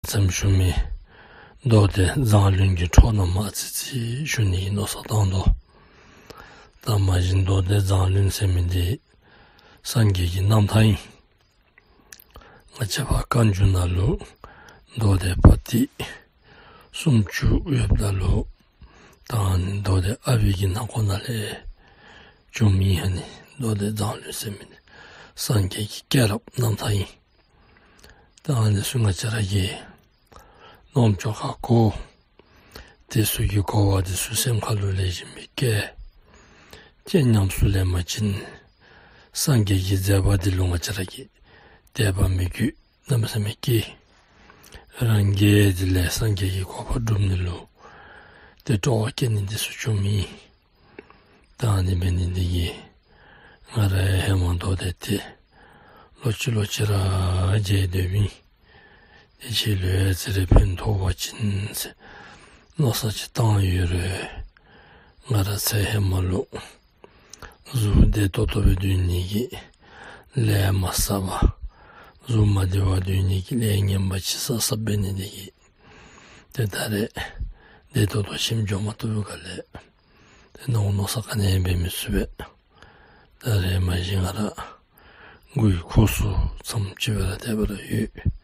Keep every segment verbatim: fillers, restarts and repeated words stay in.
མཚམས་ཞུ་མི་མདོ་སྡེ་མཛངས་བླུན་གྱི་འཕྲོ་རྣམས་ཨ་ཙི་ཙི་ཞུ་ནི་མནོ་བསམ་བཏང་དོ། ད་མ་གཞི་མདོ་སྡེ་མཛངས་བླུན་ཟེར་མི་འདི་སངས་རྒྱས་ཀྱི་རྣམ་ཐར་ཨིན། ང་བཅས་པ་བཀའ་འགྱུར་ནང་ལུ་མདོ་སྡེ་པོ་ཏི་སུམ་ཅུ་ཡོདཔ་ད་ལུ་ད་ཨ་ནི་མདོ་སྡེ་ཨ་པའི་གི་ནང་ཁོངས་ནང་ལས་བྱུངམ་ཨིན། ཨ་ནི་མདོ་སྡེ་མཛངས་བླུན་ཟེར་མི་འདི་སངས་རྒྱས་ཀྱི་སྐྱེས་རབས་རྣམ་ཐར་ཨིན། ད་ཨ་ནི་ཚུ་ང་བཅས་ར་གིས་རྣམ་ཅོག་ཁར་གོ། དེ་ཚུ་གི་གོ་བ་དེ་ཚུ་སེམས་ཁ་ལུ་ལེགས་ཤོམ་སྦེ་བཀལ། ཅི་ཉམས་སུ་ལེན་པ་ཅིན་སངས་རྒྱས་ཀྱི་མཛད་པ་འདི་ལུ་ང་བཅས་ར་གིས་དད་པ་མོས་གུས་གནམ་མེད་ས་མེད་སྐྱེ། རང་གིས་དེ་ལས་སངས་རྒྱས་ཀྱི་གོ་འཕང་སྒྲུབ་ནི་ལུ་ཏེ་སྤྲོ་བ་སྐྱེ་ནི་དེ་ཚུ་བྱུངམ་ཨིན། ད་ཨ་ནི་འབད་ནི་འདི་གིས་ང་ར་ཧེ་མ་མདོ་སྡེ་འདི་ལོག་ཅི་ལོག་ཅི་ར་མཇལ་སྡོདཔ་ཨིན། དེ་ཅིག་ལུ་ཨ་ཙི་རེ་ཕན་ཐོགས་པ་ཅིན་ཟེར་མནོ་བསམ་ཅིག་བཏང་ཡོད་རུང་ང་ར་ཚེ་ཧེ་མ་ལུ་གཟུགས་བདེ་ཏོག་ཏོ་སྦེ་སྡོད་ནི་གི་ལས་མ་བསགས་པར་གཟུགས་མ་བདེ་བར་སྡོད་ནི་གི་ལས་ངན་པ་ཅིག་བསགས་བསགསཔ་འབད་ནི་འདི་གིས་ཏེ་ད་རེས་བདེ་ཏོག་ཏོ་ཁྱིམ་འགྱོ་མ་བཏུབ་ག་ལས་ཏེ་མནོ་མནོ་བསམ་ག་ནི་ཡང་འབད་མི་ཚུགས་པས། ད་རེས་མ་གཞི་ང་ར་མགུ་ཡི་ཁུག་སོ་མཚམས་ཅིག་སྦེ་ར་དེ་སྦེ་ར་ཡོད།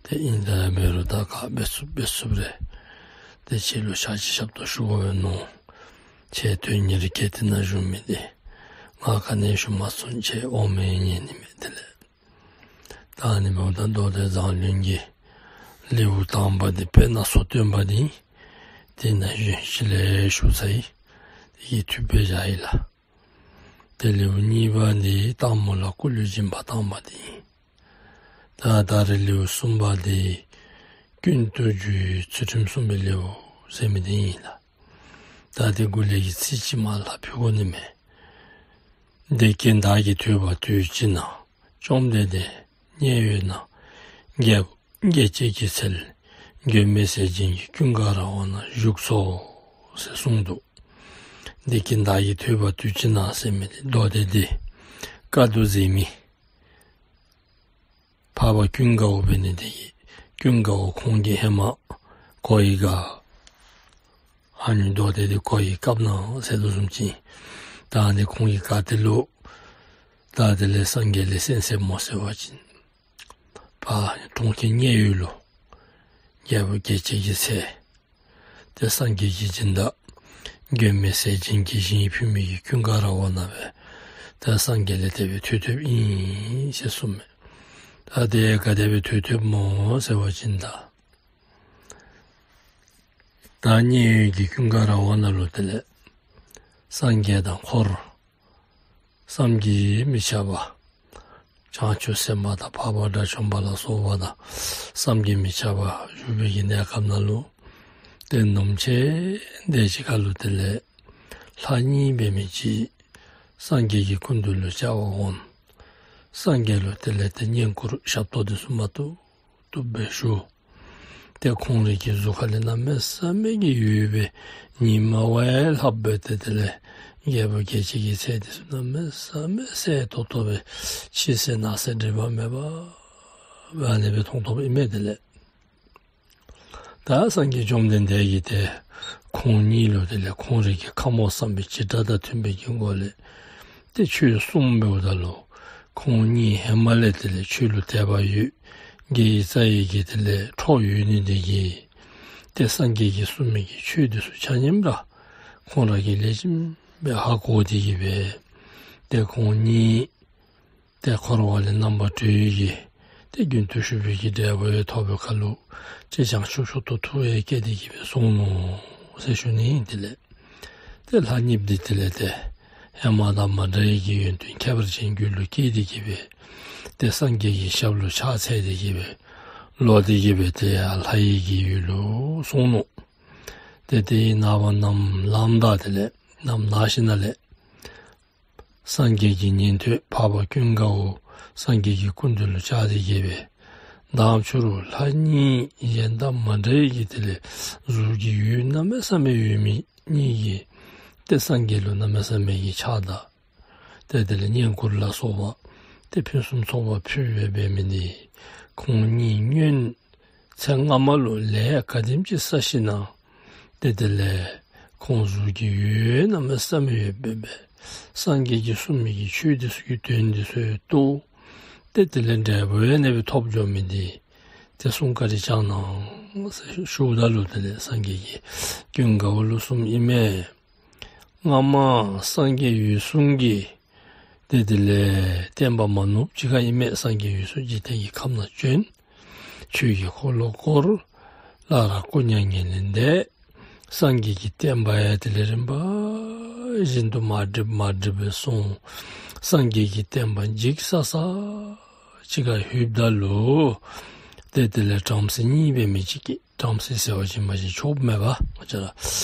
ཏེ་ཨིན་ད་འབད་རུང་ད་ག་འབད་ཚུགས་འབད་ཚུགསཔ་རེ་ཏེ་ཁྱེད་ལུ་ཕྱག་ཕྱི་ཞབས་ཏོག་ཞུ་དགོ་པས་མནོ། ཁྱེད་དོན་གཉེར་གྱི་དེ་ནང་བཞུགས་མི་འདི་ང་ག་ནི་ཞུ་མ་ཚུགས། ཁྱེད་འོང་མི་ཉན་ནི་མས། དེ་ལས་ད་ཨ་ནི་འབདཝ་ད་མདོ་སྡེ་མཛངས་བླུན་གྱི་ལེའུ་དང་པ་འདི་དཔེར་ན་སོ་བཏོན་པ་འདི་དེ་ནང་བཞིན་ཞིབ་ལེགས་ཞུ་ཚར་ཡི། དེ་གིས་འཐུས་སྦེ་བཞག་ཡི་ལགས། ཏེ་ལེའུ་གཉིས་པ་འདི་སྟག་མོ་ལ་སྐུ་ལུས་སྦྱིན་པ་བཏང་བ་འདི་ཨིན། ད་ད་རེས་ལེའུ་གསུམ་པ་འདི་ཀུན་ཏུ་རྒྱུའི་ཚུལ་ཁྲིམས་སྲུང་བའི་ལེའུ་ཟེར་མི་འདི་ཨིན་ལགས། ད་དེ་གུ་ལས་ཀྱི་ཚིག་གཅིག་མ་ལྷག་ཕུལ་དགོ་ནི་མས། འདི་སྐད་བདག་གིས་ཐོས་པ་དུས་གཅིག་ན། བཅོམ་ལྡན་འདས་མཉན་ཡོད་ན། རྒྱལ་བུ་རྒྱལ་བྱེད་ཀྱི་ཚལ་མགོན་མེད་ཟས་སྦྱིན་གྱི་ཀུན་དགའ་ར་བ་ན་བཞུགས་སོ་ཟེར་གསུངས་འདུག། འདི་སྐད་བདག་གིས་ཐོས་པ་དུས་གཅིག་ན་ཟེར་མི་འདི་མདོ་སྡེ་འདི་བཀའ་བསྡུ་མཛད་མི་འཕགས་པ་ཀུན་དགའ་བོ་འབད་ནི་འདི་གིས་ཀུན་དགའ་བོ་ཁོང་གིས་ཧེ་མ་གོ་ཡི་ག། ཨ་ནི་མདོ་སྡེ་འདི་གོ་ཡི་སྐབས་ན་ཟེར་དོ་བཟུམ་ཅིག། ད་ཨ་ནི་ཁོང་གིས་ག་ཏེ་ལུ་ད་དེ་ལས་སངས་རྒྱས་ལས་གསན་གསནམ་སྨོ་ཟེར་བ་ཅིན་ཕར་གྲོང་ཁྱེར་མཉན་ཡོད་ལུ་རྒྱལ་བུ་རྒྱལ་བྱེད་ཀྱི་ཚལ་ཏེ་སངས་རྒྱས་ཀྱི་སྦྱིན་བདག་མགོན་མེད་ཟས་སྦྱིན་གྱི་ཞིང་ཕུལ་མི་གི་ཀུན་དགའ་ར་བ་ན་སྦེ་ད་སངས་རྒྱས་ལས་དེ་སྦེ་ཐོས་ཐོསཔ་ཨིན་ཟེར་གསུངས་མས། ད་དེ་ག་དེ་སྦེ་ཐོས་ཐོསཔ་སྨོ་ཟེར་བ་ཅིན་ད་ད་མཉན་ཡོད་ཀྱི་ཀུན་དགའ་ར་བ་ན་ལུ་དེ་ལས་སངས་རྒྱས་དང་འཁོར་བསམ་གྱིས་མི་ཁྱབ་པ་བྱང་ཆུབ་སེམས་དཔའ་དང་འཕགས་པ་དགྲ་བཅོམ་པ་ལ་སོགས་པ་དང་བསམ་གྱིས་མི་ཁྱབ་པ་བཞུགས་པའི་གི་གནས་སྐབས་ནང་ལུ་ཏེ་ནུབ་མོ་ཆེ་དེ་ཅིག་ཁར་ལུ་དེ་ལས་ལྷ་གཉིས་འབད་མི་ཅིག་སངས་རྒྱས་ཀྱི་སྐུ་མདུན་ལུ་བཅར་བར་འོང་། སངས་རྒྱས་ལུ་དེ་ལས་ཏེ་བསྙེན་བཀུར་ཞབས་ཏོག་དེ་ཚུ་མ་ཐུབ་ཐུབ་སྦེ་ཞུ། ཏེ་ཁོང་རའི་གི་གཟུགས་ཁ་ལས་གནམ་མེད་ས་མེད་ཀྱི་འོད་སྦེ་ཉི་མ་བ་ལྷགཔ་སྦེ་ཏེ་དེ་ལས་རྒྱལ་བུ་རྒྱལ་བྱེད་ཀྱི་ཚལ་དེ་ཚུ་གནམ་མེད་ས་མེད་གསལ་ཏོག་ཏོ་སྦེ་ཕྱི་གསལ་ནང་གསལ་སྒྲིབ་པ་མེད་པ་སྦེ་ཨ་ནི་སྦེ་མཐོང་མཐོངམ་ཨིན་མས། དེ་ལས་ད་སངས་རྒྱས་བཅོམ་ལྡན་འདས་ཀྱིས་ཏེ་ཁོང་གཉིས་ལུ་དེ་ལས་ཁོང་རའི་གི་ཁམས་དབང་བསམ་པའི་བྱེ་བྲག་དང་མཐུན་པའི་གི་སྒོ་ལས་ཏེ་ཆོས་གསུངམ་འབདཝ་ད་ལུ་ཁོང་གཉིས་ཧེ་མ་ལས་དེ་ལས་ཆོས་ལུ་དད་པ་ཡོད། དགེ་བའི་རྩ་བའི་གི་དེ་ལས་འཕྲོ་ཡོད་ནི་དེ་གིས་ཏེ་སངས་རྒྱས་ཀྱིས་གསུངས་མི་གི་ཆོས་དེ་ཚུ་ཆ་མཉམ་ར་ཁོང་ར་གིས་ལེགས་ཤོམ་སྦེ་ཧ་གོ་སྟེ་གི་སྦེ་ཏེ་ཁོང་གཉིས་ཏེ་འཁོར་བ་ལས་རྣམ་པར་གྲོལ་ཡི་གི་ཏེ་རྒྱུན་དུ་ཞུགས་པའི་གི་འབྲས་བུ་ཡང་ཐོབ་པའི་ཁར་ལུ་ཏེ་བྱང་ཆུབ་མཆོག་ཏུ་ཐུགས་ཡང་བསྐྱེད་དེ་གི་སྦེ་སོང་ནུག་ཟེར་ཞུ་ནི་ཨིན། དེ་ལས་ཏེ་ལྷ་གཉིསཔོ་འདི་དེ་ལས་ཏེ་ཧེ་མ་དང་མ་འདྲ་བའི་གི་ཡོན་ཏན་ཁྱད་པར་ཅན་རྒྱུད་ལུ་སྐྱེས་ཏེ་གི་སྦེ་ཏེ་སངས་རྒྱས་ཀྱི་ཞབས་ལུ་ཕྱག་འཚལ་ཏེ་གི་སྦེ་ལོག་སྟེ་གི་སྦེ་ཏེ་ཡར་ལྷ་ཡི་གི་ཡུལ་ལུ་སོང་ནུག། ཏེ་དེའི་ནངས་པ་ནམ་ལངམ་ད་དེ་ལས་ནམ་ལངས་ཞིནམ་ལས་སངས་རྒྱས་ཀྱི་ཉན་ཐོས་འཕགས་པ་ཀུན་དགའ་བོ་སངས་རྒྱས་ཀྱི་སྐུ་མདུན་ལུ་བཅར་ཏེ་གི་སྦེ་མདང་ཕྱི་རུ་ལྷ་གཉིས་གཞན་དང་མ་འདྲ་བའི་གི་དེ་ལས་གཟུགས་ཀྱི་འོད་གནམ་མེད་ས་མེད་ཡོད་མི་གཉིས་ཀྱིས་ཏེ་སངས་རྒྱས་ལུ་གནམ་མེད་ས་མེད་ཀྱི་ཕྱག་དང་ཏེ་དེ་ལས་བསྙེན་བཀུར་ལ་སོགས་པ་ཏེ་ཕུན་སུམ་ཚོགས་པ་ཕུལ་སྦེ་འབད་མི་འདི་ཁོང་གཉིས་སྔོན་ ཚེ་སྔ་མ་ལུ་ལས་ག་དེམ་ཅིག་བསགས་ཞིན་ན་ཏེ་དེ་ལས་ཁོང་ཚུ་གིས་ཡོད་གནམ་མེད་ས་མེད་ཡོདཔ་སྦེ་སངས་རྒྱས་ཀྱིས་གསུངས་མི་གི་ཆོས་འདི་ཚུ་གི་དོན་འདི་ཚུ་ཡང་རྟོགས། ཏེ་དེ་ལས་འབྲས་བུ་ཡང་ཨ་ནི་སྦེ་ཐོབ་འགྱོ་མི་འདི་ཏེ་གསུང་བཀའ་དྲིན་བསྐྱང་གནང་ཟེར་ཞུཝ་ད་ལུ་དེ་ལས་སངས་རྒྱས་ཀྱིས་ཀུན་དགའ་བོ་ལུ་གསུངམ་ཨིན་མས། སྔ་མ་སངས་རྒྱས་འོད་སྲུང་གིས་ཏེ་དེ་ལས་བསྟན་པ་མ་ནུབ་ཅིག་ཁར་ཨིན་མས། སངས་རྒྱས་འོད་སྲུང་འཇིག་རྟེན་གྱི་ཁམས་ནང་བྱོན། ཆོས་ཀྱི་འཁོར་ལོ་བསྐོར། སླར་སྐུ་མྱ་ངན་ལས་འདས། སངས་རྒྱས་ཀྱི་བསྟན་པ་ཡང་དེ་ལས་རིམ་པ་བཞིན་དུ་མར་འགྲིབ་མར་འགྲིབ་སྦེ་སོང་། སངས་རྒྱས་ཀྱི་བསྟན་པ་འཇིག་ས་ས་ཅིག་ཁར་ལྷོདཔ་ད་ལུ་ཏེ་དེ་ལས་བྲམ་ཟེ་གཉིས་འབད་མི་ཅིག་གིས། བྲམ་ཟེ་ཟེར་བ་ཅིན་མ་གཞི་ཆོསཔ་མས་པ། ང་བཅས་ར་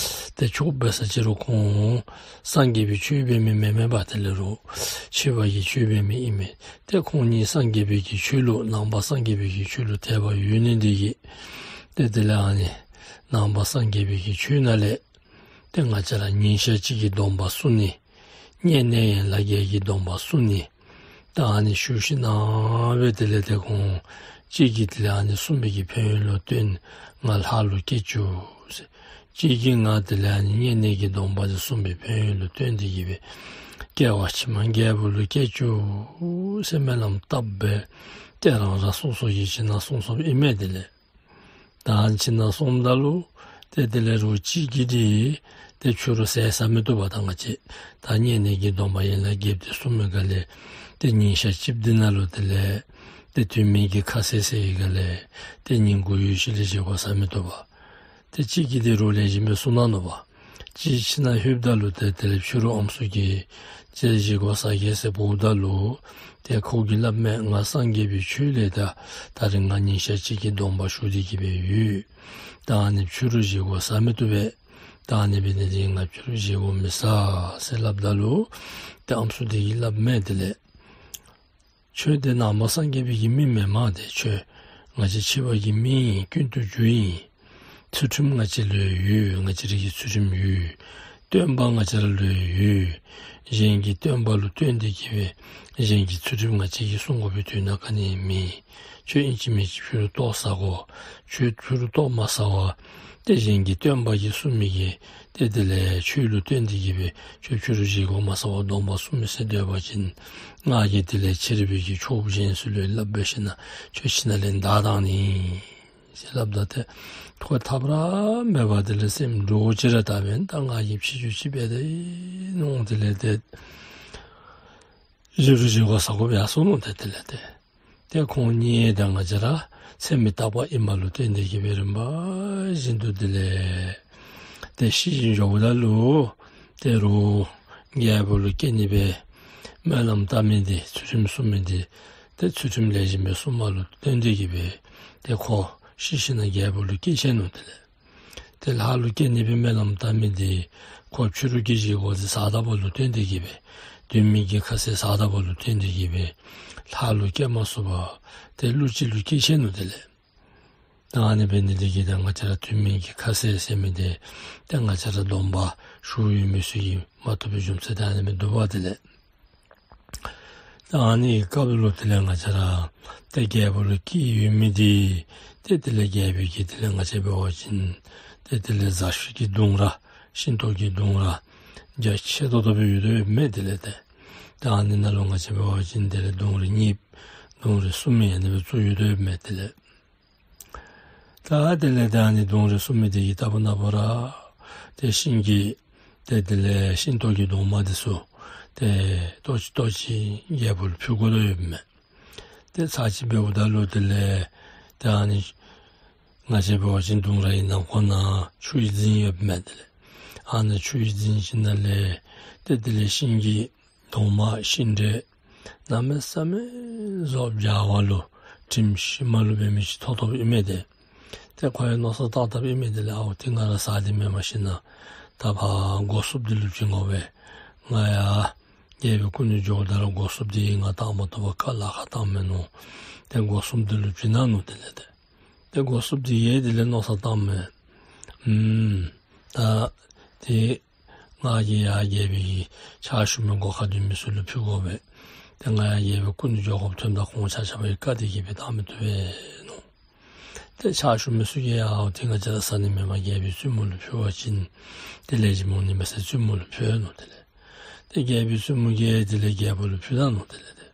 ཏེ་ཆོསཔ་འབད་ས་ཅིག་རུང་ཁོང་སངས་རྒྱས་པའི་ཆོས་འབད་མི་མེན་མས་པ། དེ་ལས་རུང་ཕྱི་པ་གི་ཆོས་འབད་མི་ཨིན་མས། ཏེ་ཁོང་གཉིས་སངས་རྒྱས་པའི་གི་ཆོས་ལུ་ནང་པ་སངས་རྒྱས་པའི་གི་ཆོས་ལུ་དད་པ་ཡོད་ནི་འདི་གིས་ཏེ་དེ་ལས་ཨ་ནི་ནང་པ་སངས་རྒྱས་པའི་གི་ཆོས་ནང་ལས་ཏེ་ང་བཅས་ར་ཉིན་ཞག་གཅིག་གི་སྡོམ་པ་བསྲུང་ནི། བསྙེན་གནས་ཡན་ལག་བརྒྱད་ཀྱི་སྡོམ་པ་བསྲུང་ནི། ད་ཨ་ནི་ཞུ་ཞིན་ན་སྦེ་དེ་ལས་ཏེ་ཁོང་གཅིག་གིས་དེ་ལས་ཨ་ནི་བསྲུང་བའི་གི་ཕན་ཡོན་ལུ་བརྟེན་ང་ལྷ་ལུ་སྐྱེ་བཅུག་ཟེར། གཅིག་གིས་ང་དེ་ལས་ཨ་ནི་བསྙེན་གནས་ཀྱི་སྡོམ་པ་འདི་བསྲུང་བའི་ཕན་ཡོན་ལུ་བརྟེན་ཏེ་གིས་སྦེ་སྐྱེ་བ་ཕྱི་མ་རྒྱལ་པོ་ལུ་སྐྱེ་བཅུག་ཟེར་སྨོན་ལམ་བཏབ་སྦེ་ཏེ་རང་རང་སོ་སོ་གི་ཁྱིམ་ནང་སོང་སོངམ་ཨིན་མས། དེ་ལས་ད་ཁྱིམ་ནང་སོངམ་ད་ལུ་ཏེ་དེ་ལས་རུང་གཅིག་གིས་འདི་ཏེ་ཕྱི་རུ་ཟས་ཟ་མི་བཏུབ་པས། ད་ང་བཅས་ད་བསྙེན་གནས་ཀྱི་སྡོམ་པ་ཡན་ལག་བརྒྱད་འདི་བསྲུང་མི་ག་ལས་ཏེ་ཉིན་ཞག་གཅིག་འདི་ནང་ལུ་དེ་ལས་ཏེ་དུས་མིན་གྱི་ཁ་ཟས་ཟ་ཡི་ག་ལས་ཏེ་ཉིན་གུང་ཡོད་ཚད་ལས་བཞེས་སྒོ་ཟ་མི་བཏུབ་པས། ཏེ་གཅིག་གིས་འདི་རུང་ལེགས་ཤོམ་སྦེ་བསྲུང་གནང་ནུག་པ། གཅིག་ཁྱིམ་ནང་ལྷོདཔ་ད་ལུ་ཏེ་དེ་ལས་ཕྱི་རུ་ཨམ་སྲུ་གིས་ཏེ་བཞེས་སྒོ་ཟ་གེ་ཟེར་འབོཝ་ད་ལུ་ཏེ་ཁོ་གིས་སླབ་མས། ང་སངས་རྒྱས་པའི་ཆོས་ལས་ད་ད་རིས་ང་ཉིན་ཞག་གཅིག་གི་སྡོམ་པ་ཞུ་སྟེ་གིས་སྦེ་ཡོད། ད་ཨ་ནི་ཕྱི་རུ་བཞེས་སྒོ་ཟ་མི་བཏུབ་པས། ད་ཨ་ནི་འབད་ནི་འདི་གིས་ང་ཕྱི་རུ་བཞེས་སྒོ་མི་ཟ་ཟེར་སླབ་ད་ལུ་ཏེ་ཨམ་སྲུ་འདི་གིས་སླབ་མས། དེ་ལས་ཁྱོད་འདི་ནང་པ་སངས་རྒྱས་པའི་གི་མི་མེན་མས། ཏེ་ཁྱོད་ང་བཅས་ཕྱི་པ་གི་མི་ཨིན། ཀུན་ཏུ་རྒྱུ་ཨིན། ཚུལ་ཁྲིམས་ང་བཅས་ལུ་ཡོད། ང་བཅས་རའི་གི་ཚུལ་ཁྲིམས་ཡོད། སྟོན་པ་ང་བཅས་ར་ལུ་ཡོད། གཞན་གྱི་སྟོན་པ་ལུ་བརྟེན་ཏེ་གིས་སྦེ་གཞན་གྱི་ཚུལ་ཁྲིམས་ང་བཅས་ཀྱིས་བསྲུང་དགོ་པའི་དོན་དག་ག་ནི་མེད། ཁྱོད་ཨིན་ཅི་མིན་ཅི་ཕྱི་རུ་ལྟོ་ཟ་དགོ། ཁྱོད་ཕྱི་རུ་ལྟོ་མ་ཟ་བར་ཏེ་གཞན་གྱི་སྟོན་པ་གིས་བསྲུང་མི་གི་ཏེ་དེ་ལས་ཆོས་ལུ་བརྟེན་ཏེ་གིས་སྦེ་ཁྱོད་ཕྱི་རུ་བཞེས་སྒོ་མ་ཟ་བར་སྡོམ་པ་བསྲུང་མི་ཟེར་སྡོད་པ་ཅིན་ང་གིས་དེ་ལས་ཕྱི་རོལ་པའི་གི་ཆོསཔ་གཞན་ཚུ་ལུ་སླབ་སྦེ་ཞིན་ན་ཁྱོད་ཁྱིམ་ནང་ལས་བདའ་བཏང་ནི་ཟེར་སླབ་ད་ཏེ་ཁོ་ཐབས་ར་མེད་པར་དེ་ལས་སེམས་འདྲོག་ཅི་ར་ད་འབདན་ད་ང་གིས་ཕྱི་རྒྱུད་ཅིག་འབད་དེ་ནུག། དེ་ལས་ཏེ་ཕྱི་རུ་བཞེས་སྒོ་ཟ་དགོ་པས་ཟེར་ནུག། ཏེ་དེ་ལས་ཏེ་ཏེ་ཁོང་གཉིས་ད་ང་བཅས་ར་ཚེ་མི་རྟག་པ་ཨིན་པ་ལུ་བརྟེན་ཏེ་གིས་སྦེ་རིམ་པ་བཞིན་དུ་དེ་ལས་ཏེ་ཤི་ཞིན་འགྱོཝ་ད་ལུ་ཏེ་རོགས་རྒྱལ་པོ་ལུ་སྐྱེ་ནི་སྦེ་སྨོན་ལམ་བཏབ་མི་འདི་ཚུལ་ཁྲིམས་བསྲུང་མི་འདི་ཏེ་ཚུལ་ཁྲིམས་ལེགས་ཤོམ་སྦེ་བསྲུངམ་ལུ་བརྟེན་ཏེ་གིས་སྦེ་ཏེ་ཁོ་ཤི་ཞིན་ན་རྒྱལ་པོ་ལུ་སྐྱེས་ཆི་ནུག། དེ་ལས་ཏེ་ལྷ་ལུ་སྐྱེ་ནི་སྦེ་སྨོན་ལམ་བཏབ་མི་འདི་ཁོ་ཕྱི་རུ་གི་བཞེས་སྒོ་འདི་ཟ་ད་པ་ལུ་བརྟེན་ཏེ་གིས་སྦེ་དུས་མིན་གྱི་ཁ་ཟས་ཟ་ད་པ་ལུ་བརྟེན་ཏེ་གིས་སྦེ་ལྷ་ལུ་སྐྱེ་མ་ཚུགས་པར་ཏེ་ཀླུ་ཅིག་ལུ་སྐྱེས་ཆི་ནུག། དེ་ལས་ད་ཨ་ནི་འབད་ནི་འདི་གིས་ད་ང་བཅས་ར་དུས་མིན་གྱི་ཁ་ཟས་ཟེར་མི་འདི་ཏེ་ང་བཅས་ར་སྡོམ་པ་ཞུ་ཡོད་མི་ཚུ་གིས་མ་བཏུབ་པའི་རྒྱུ་མཚན་ད་ཨ་ནི་མི་འདུག་པ། དེ་ལས་ད་ཨ་ནི་སྐབས་ལུ་དེ་ལས་ང་བཅས་ར་ཏེ་རྒྱལ་པོ་ལུ་སྐྱེས་ཡོད་མི་འདི་ཏེ་དེ་ལས་རྒྱལ་པོའི་གི་དེ་ལས་ང་བཅས་འབད་བ་ཅིན་ཏེ་དེ་ལས་མཛའ་བཤེས་ཀྱི་གདུང་ར་ཤིང་ཏོག་གི་གདུང་ར་རྒྱ་ཆེ་ཏོག་ཏོ་སྦེ་ཡོད་དོ་ཡོདཔ་མས། དེ་ལས་ཏེ་ད་ཨ་ནི་ནང་ལུ་ང་བཅས་འབད་བ་ཅིན་དེ་ལས་གདུང་རིགས་གཉིས་གདུང་རིགས་གསུམ་ཨ་ནི་སྦེ་བཙུགས་ཡོད་དོ་ཡོདཔ་མས། དེ་ལས་ད་དེ་ལས་ད་ཨ་ནི་གདུང་རིགས་གསུམ་འདི་གི་ལྟ་བུ་ན་བུ་ར་ཏེ་ཤིང་གི་ཏེ་དེ་ལས་ཤིང་ཏོག་གི་གདུང་མ་འདི་ཚུ་ཏེ་ཏོག་ཅིག་ཏོག་ཅིག་རྒྱལ་པོ་ལུ་ཕུལ་དགོ་དོ་ཡོདཔ་མས། ཏེ་ཚར་གཅིག་འབདཝ་ད་ལུ་དེ་ལས་ཏེ་ཨ་ནི་ང་བཅས་འབད་བ་ཅིན་གདུང་ར་གི་ནང་ཁོག་ནང་ཆུ་ཡི་རྫིང་ཡོདཔ་མས། དེ་ལས་ཨ་ནི་ཆུ་ཡི་རྫིང་ཅིག་ནང་ལས་ཏེ་དེ་ལས་ཤིང་གི་གདུང་མ་ཤིང་འབྲས་གནམ་མེད་ས་མེད་བཟོ་བྱ་བ་ལུ་དྲིམ་ཞིམ་མ་ལུ་འབད་མི་ཅིག་ཐོབ་ཐོབཔ་ཨིན་མས། ཏེ་ཏེ་ཁོ་ཡང་མནོ་བསམ་བཏང་བཏངམ་ཨིན་མས། དེ་ལས་ཨའོ་ཏེ་ང་ར་ཟ་སྟེ་མེན་པར་ཞིན་ན་ད་ཕར་སྒོ་སྲུངཔ་འདི་ལུ་བྱིན་དགོ་པས། ང་ཡར་རྒྱལ་པོའི་སྐུ་མདུན་འགྱོཝ་ད་ར་སྒོ་སྲུངཔ་འདི་ང་བཏང་མ་བཏུབ་པར་བཀག་ལ་ཁར་བཏངམ་མས་ནོ། ཏེ་སྒོ་སྲུངཔ་འདི་ལུ་བྱིན་གནང་ནུག། དེ་ལས་ཏེ་ཏེ་སྒོ་སྲུངཔ་འདི་གིས་དེ་ལས་མནོ་བསམ་བཏངམ་མས། ཨུམ་ད་ཏེ་ང་གིས་ཡར་རྒྱལ་པོའི་གི་ཕྱག་ཞུ་མི་སྒོ་ཁར་སྡོད་མི་ཚུ་ལུ་ཕུལ་དགོ་པས། ཏེ་ང་ཡར་རྒྱལ་པོའི་སྐུ་མདུན་འགྱོ་དགོཔ་ཐོནམ་ད་ཁོང་ཆ་ཁྱབ་ཀྱིས་བཀག་སྟེ་གིས་སྦེ་བཏང་མི་བཏུབ་པས་ནོ། ཏེ་ཕྱག་ཞུ་མི་ཚུ་གིས་ཨའོ་ཏེ་ང་བཅས་ར་ཟ་ནི་མེན་པར་རྒྱལ་པོའི་བཙུན་མོ་ལུ་ཕུལ་བ་ཅིན་ཏེ་ལེགས་ཤོམ་འོང་ནི་མས་ཟེར་བཙུན་མོ་ལུ་ཕུལ་ནུག། དེ་ལས་ཏེ་རྒྱལ་པོའི་བཙུན་མོ་གིས་དེ་ལས་རྒྱལ་པོ་ལུ་ཕུལ་ད་ནུག། དེ་ལས་ཏེ་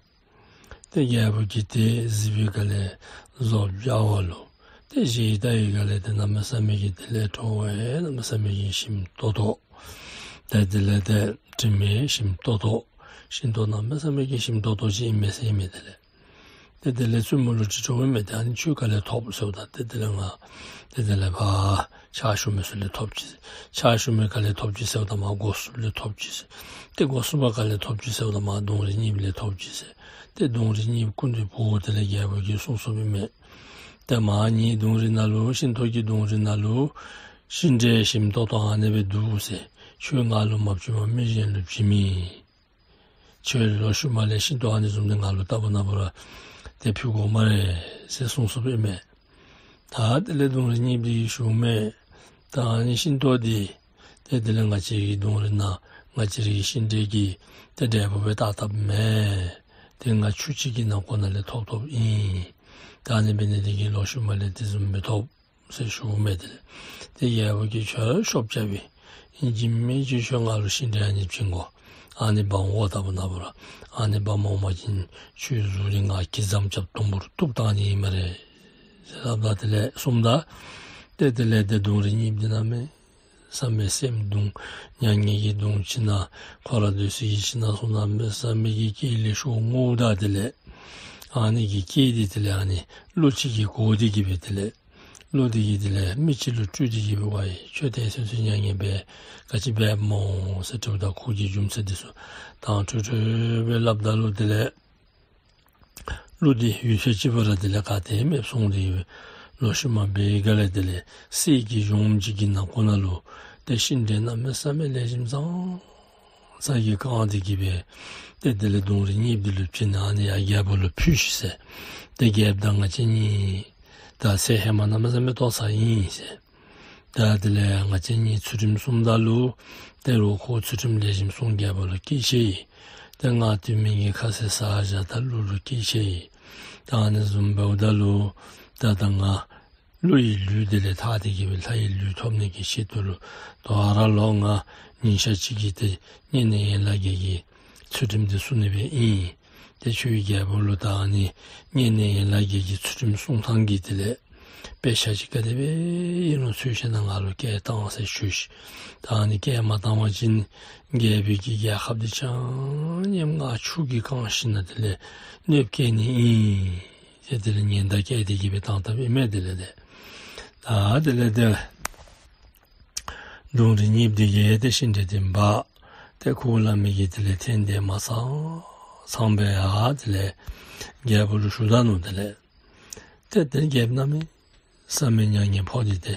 ཏེ་རྒྱལ་པོ་གིས་ཏེ་གཟིགས་པའི་སྒང་ལས་བཟོ་བྱ་བ་ལུ་ཏེ་གཟིགས་ད་བའི་སྒང་ལས་ཏེ་གནམ་མེད་ས་མེད་ཀྱི་དེ་ལས་བྲོ་བས་གནམ་མེད་ས་མེད་ཀྱི་ཞིམ་ཏོག་ཏོ། ཏེ་དེ་ལས་ཏེ་དྲིམ་ཡང་ཞིམ་ཏོག་ཏོ། ཤིང་ཏོག་གནམ་མེད་ས་མེད་ཀྱི་ཞིམ་ཏོག་ཏོ་ཅིག་ཨིན་མས་ཟེར་ཨིན་མས། དེ་ལས་ཏེ་དེ་ལས་བཙུན་མོ་ལུ་དྲི་དྲིཝ་མས། ཏེ་ཨ་ནི་ཁྱོད་ག་ལས་ཐོབ་ཟེརཝ་ད་ཏེ་དེ་ལས་ང་ཏེ་དེ་ལས་ཕར་ཕྱག་ཞུ་མི་ཚུ་ལས་ཐོབ་ཅི། ཕྱག་ཞུ་མི་ག་ལས་ཐོབ་ཅི་ཟེརཝ་ད་མར་སྒོ་སྲུངཔ་ལས་ཐོབ་ཅི་ཟེར། ཏེ་སྒོ་སྲུངཔ་ག་ལས་ཐོབ་ཅི་ཟེརཝ་ད་མར་གདོང་རིས་གཉིསཔ་ལས་ཐོབ་ཅི་ཟེར། ཏེ་གདོང་རིས་གཉིསཔ་སྐུ་མདུན་འབོ་དེ་ལས་རྒྱལ་པོ་གིས་གསུངས་གསུངསམ་ཨིན་མས། ཏེ་མ་ངེའི་གདོང་རིས་ནང་ལུ་ཤིང་ཏོག་གི་གདོང་རིས་ནང་ལུ་ཤིང་འབྲས་ཞིམ་ཏོག་ཏོ་ཨ་ནི་སྦེ་འདུག་ཟེར། ཁྱོད་ང་ལུ་མ་བྱིན་པར་མི་གཞན་ལུ་བྱིན་མི་ཁྱོད་ལོག་ཤུལ་མ་ལས་ཤིང་ཏོག་ཨ་ནི་བཟུམ་འདི་ང་ལུ་རྟག་བུ་ན་བུ་ར་ཏེ་ཕུལ་དགོ་སྨ་རེ་ཟེར་གསུངས་གསུངསམ་ཨིན་མས། ད་དེ་ལས་གདོང་རིས་གཉིསཔ་འདི་གིས་ཞུཝ་མས། ད་ཨ་ནི་ཤིང་ཏོག་འདི་ཏེ་དེ་ལས་ང་བཅས་ཀྱི་གདོང་རིས་ནང་ང་བཅས་རའི་ཤིང་འབྲས་ཀྱི་ཏེ་འབྲས་བུ་སྦེ་བཏགས་བཏགསཔ་མས། ཏེ་ང་ཆུ་ཅིག་གི་ནང་ཁོ་ན་ལས་ཐོབ་ཐོབཔ་ཨིན། ད་ཨ་ནི་འབད་ནི་དེ་གིས་ལོག་ཤུལ་མ་ལས་དེ་བཟུམ་སྦེ་ཐོབ་ཟེར་ཞུཝ་མས། དེ་ལས་ཏེ་རྒྱལ་པོ་གིས་ཁྱོད་ཤོབ་རྐྱབ་པས། ཨིན་ཅི་མིན་ཅི་ཁྱོད་ང་ལུ་ཤིང་འབྲས་ཨ་ནི་བྱིན་དགོ། ཨ་ནི་འབག་འོང་དགོ་རྟག་བུ་ན་བུ་ར། ཨ་ནི་འབག་མ་འོང་པ་ཅིན་ཁྱོད་གཟུགས་འདི་ང་གི་རྫམ་རྐྱབ་དུམ་བུར་གཏུབ་བཏང་ནི་ཨིན་སྨ་རེ་ཟེར་སླབ་ད་དེ་ལས་གསུངམ་ད་ཏེ་དེ་ལས་ཏེ་གདོང་རིས་གཉིསཔ་འདི་གནམ་མེད་ས་མེད་སེམས་གདུང་མྱ་ངན་གྱིས་གདུང་ཁྱིམ་ནང་ཁོ་ར་སྡོད་སའི་ཁྱིམ་ནང་སོང་གནམ་མེད་ས་མེད་ཀྱི་སྐད་ལེ་ཤ་ངུཝ་ད་དེ་ལས་ཨ་ནི་གི་སྐད་འདི་དེ་ལས་ཨ་ནི་གླུ་ཅིག་གིས་གོ་སྟེ་གི་སྦེ་དེ་ལས་གླུ་འདི་གིས་དེ་ལས་མི་ཅིག་ལུ་སྤྲུལ་ཏེ་གི་སྦེ་ཝའི་ཁྱོད་དེ་སོ་སོའི་མྱ་ངན་འབད་ག་ཅི་འབདཝ་སྨོ་ཟེར་དྲིཝ་ད་ཁོ་གིས་རྒྱུ་མཚན་འདི་ཚུ་དྭངས་འཕྲོས་འཕྲོས་སྦེ་སླབ་ད་ལུ་དེ་ལས་གླུ་འདི་ཡུད་ཙམ་ཅིག་བར་དེ་ལས་ག་ཏེ་མེདཔ་སོང་སྟེ་གི་སྦེ་ལོག་ཤུལ་མ་འབད་བའི་སྒང་ལས་དེ་ལས་གསེར་གྱི་གཞོངམ་ཅིག་གི་ནང་ཁོ་ན་ལུ་ཏེ་ཤིང་འབྲས་གནམ་མེད་ས་མེད་ལེགས་ཤོམ་ཙང་ཙ་གིས་བཀང་སྟེ་གི་སྦེ་ཏེ་དེ་ལས་གདོང་རིས་གཉིསཔ་འདི་ལུ་བྱིན། ཨ་ནི་ཡར་རྒྱལ་པོ་ལུ་ཕུལ་ཤིག་ཟེར། ཏེ་རྒྱལཔོ་དང་ང་བཅས་གཉིས་ད་ཚེ་ཧེ་མ་གནམ་མེད་ས་མེད་ཏོག་ཙམ་ཨིན་ཟེར། ད་དེ་ལས་ང་བཅས་གཉིས་ཚུལ་ཁྲིམས་བསྲུངམ་ད་ལུ་ཏེ་རོགས་ཁོ་ཚུལ་ཁྲིམས་ལེགས་ཤོམ་བསྲུང་རྒྱལ་པོ་ལུ་སྐྱེས་ཆི་ཡི། ཏེ་ང་དུས་མིན་གྱི་ཁ་ཟས་ཟ་བཞག་ད་ཀླུ་ལུ་སྐྱེས་ཆི་ཡི། ད་ཨ་ནི་བཟུམ་འབདཝ་ད་ལུ་ད་ད་ང་ཀླུ་ཡི་ལུས་དེ་ལས་ཐར་ཏེ་གི་སྦེ་ལྷ་ཡི་ལུས་ཐོབ་ནི་གི་ཆེད་དུ་ལུ་དོ་རུང་ལོག་ང་ཉིན་ཞག་གཅིག་གི་ཏེ་བསྙེན་གནས་ཡན་ལག་བརྒྱད་ཀྱི་ཚུལ་ཁྲིམས་འདི་བསྲུང་ནི་སྦེ་ཨིན། ཏེ་ཁྱོད་རྒྱལ་པོ་ལུ་ད་ཨ་ནི་བསྙེན་གནས་ཡན་ལག་བརྒྱད་ཀྱི་ཚུལ་ཁྲིམས་བསྲུང་ཐངས་ཀྱི་དེ་ལས་དཔེ་ཆ་ཅིག་ག་དེ་སྦེ་ཨིན་རུང་འཚོལ་ཞིནམ་ལས་ང་ལུ་བསྐྱལ་བཏང་ཟེར་ཞུ་ཤིག། ད་ཨ་ནི་བསྐྱལ་མ་བཏང་བ་ཅིན་རྒྱལ་པོའི་གི་རྒྱལ་ཁབ་འདི་ཆ་མཉམ་ང་ཆུ་གིས་བཀང་ཞིནམ་ལས་དེ་ལས་གནོདཔ་བཀལ་ནི་ཨིན་ཟེར་དེ་ལས་ཉེན་བརྡ་བསྐྱལ་ཏེ་གི་སྦེ་བཏང་བཏངམ་ཨིན་མས། དེ་ལས་ཏེ་ད་དེ་ལས་ཏེ་གདོང་རིས་གཉིསཔ་འདི་གིས་ཏེ་ཤིང་འབྲས་འདི་འབག། ཏེ་ཁོ་སླབ་མི་གི་དེ་ལས་ཐེངས་དེ་མ་ཚང་ཚང་སྦེ་ཡར་དེ་ལས་རྒྱལ་པོ་ལུ་ཞུ་ད་ནུག། དེ་ལས་ཏེ་ཏེ་རྒྱལཔོ་གནམ་མེད་ས་མེད་མྱ་ངན་ཕོག་སྟེ་ཏེ་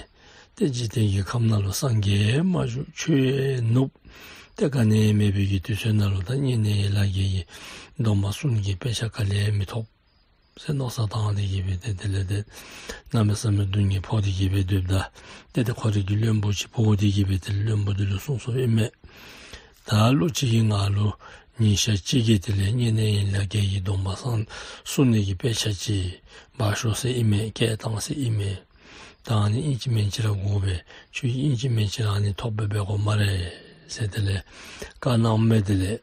ཏེ་འཇིག་རྟེན་གྱི་ཁམས་ནང་ལུ་སངས་རྒྱས་མ་བཞུགས། ཆོས་ནུབ། ཏེ་ག་ནི་མེད་པའི་གི་དུས་ཚོད་ནང་ལུ་ད་བསྙེན་གནས་ཡན་ལག་བརྒྱད་ཀྱི་སྡོམ་པ་བསྲུང་ནི་གི་དཔེ་ཆ་ག་ལས་མི་ཐོབ་ཟེར་མནོ་བསམ་བཏང་སྟེ་གི་སྦེ་ཏེ་དེ་ལས་ཏེ་གནམ་མེད་ས་མེད་སྡུག་བསྔལ་ཕོག་སྟེ་གི་སྦེ་སྡོདཔ་ད་ཏེ་ཏེ་ཁོ་རའི་གི་བློན་པོ་ཅིག་འབོ་སྟེ་གི་སྦེ་ཏེ་བློན་པོ་འདི་ལུ་གསུངས་གསུངསམ་ཨིན་མས། ད་ཀླུ་ཅིག་གིས་ང་ལུ་ཉིན་ཞག་གཅིག་གི་དེ་ལས་བསྙེན་གནས་ཡན་ལག་བརྒྱད་ཀྱི་སྡོམ་པ་བསྲུང་བསྲུང་ནི་གི་དཔེ་ཆ་ཅིག་འབག་ཤོག་ཟེར་ཨིན་མས། བསྐྱལ་བཏང་ཟེར་ཨིན་མས། ད་ཨ་ནི་ཨིན་ཅི་མིན་ཅི་ར་དགོ་པས། ཁྱོད་ཨིན་ཅི་མིན་ཅི་ར་ཨ་ནི་ཐོབ་སྦེ་འབད་དགོ་སྨ་རེ་ཟེར་དེ་ལས་བཀའ་གནངམ་མས། དེ་ལས་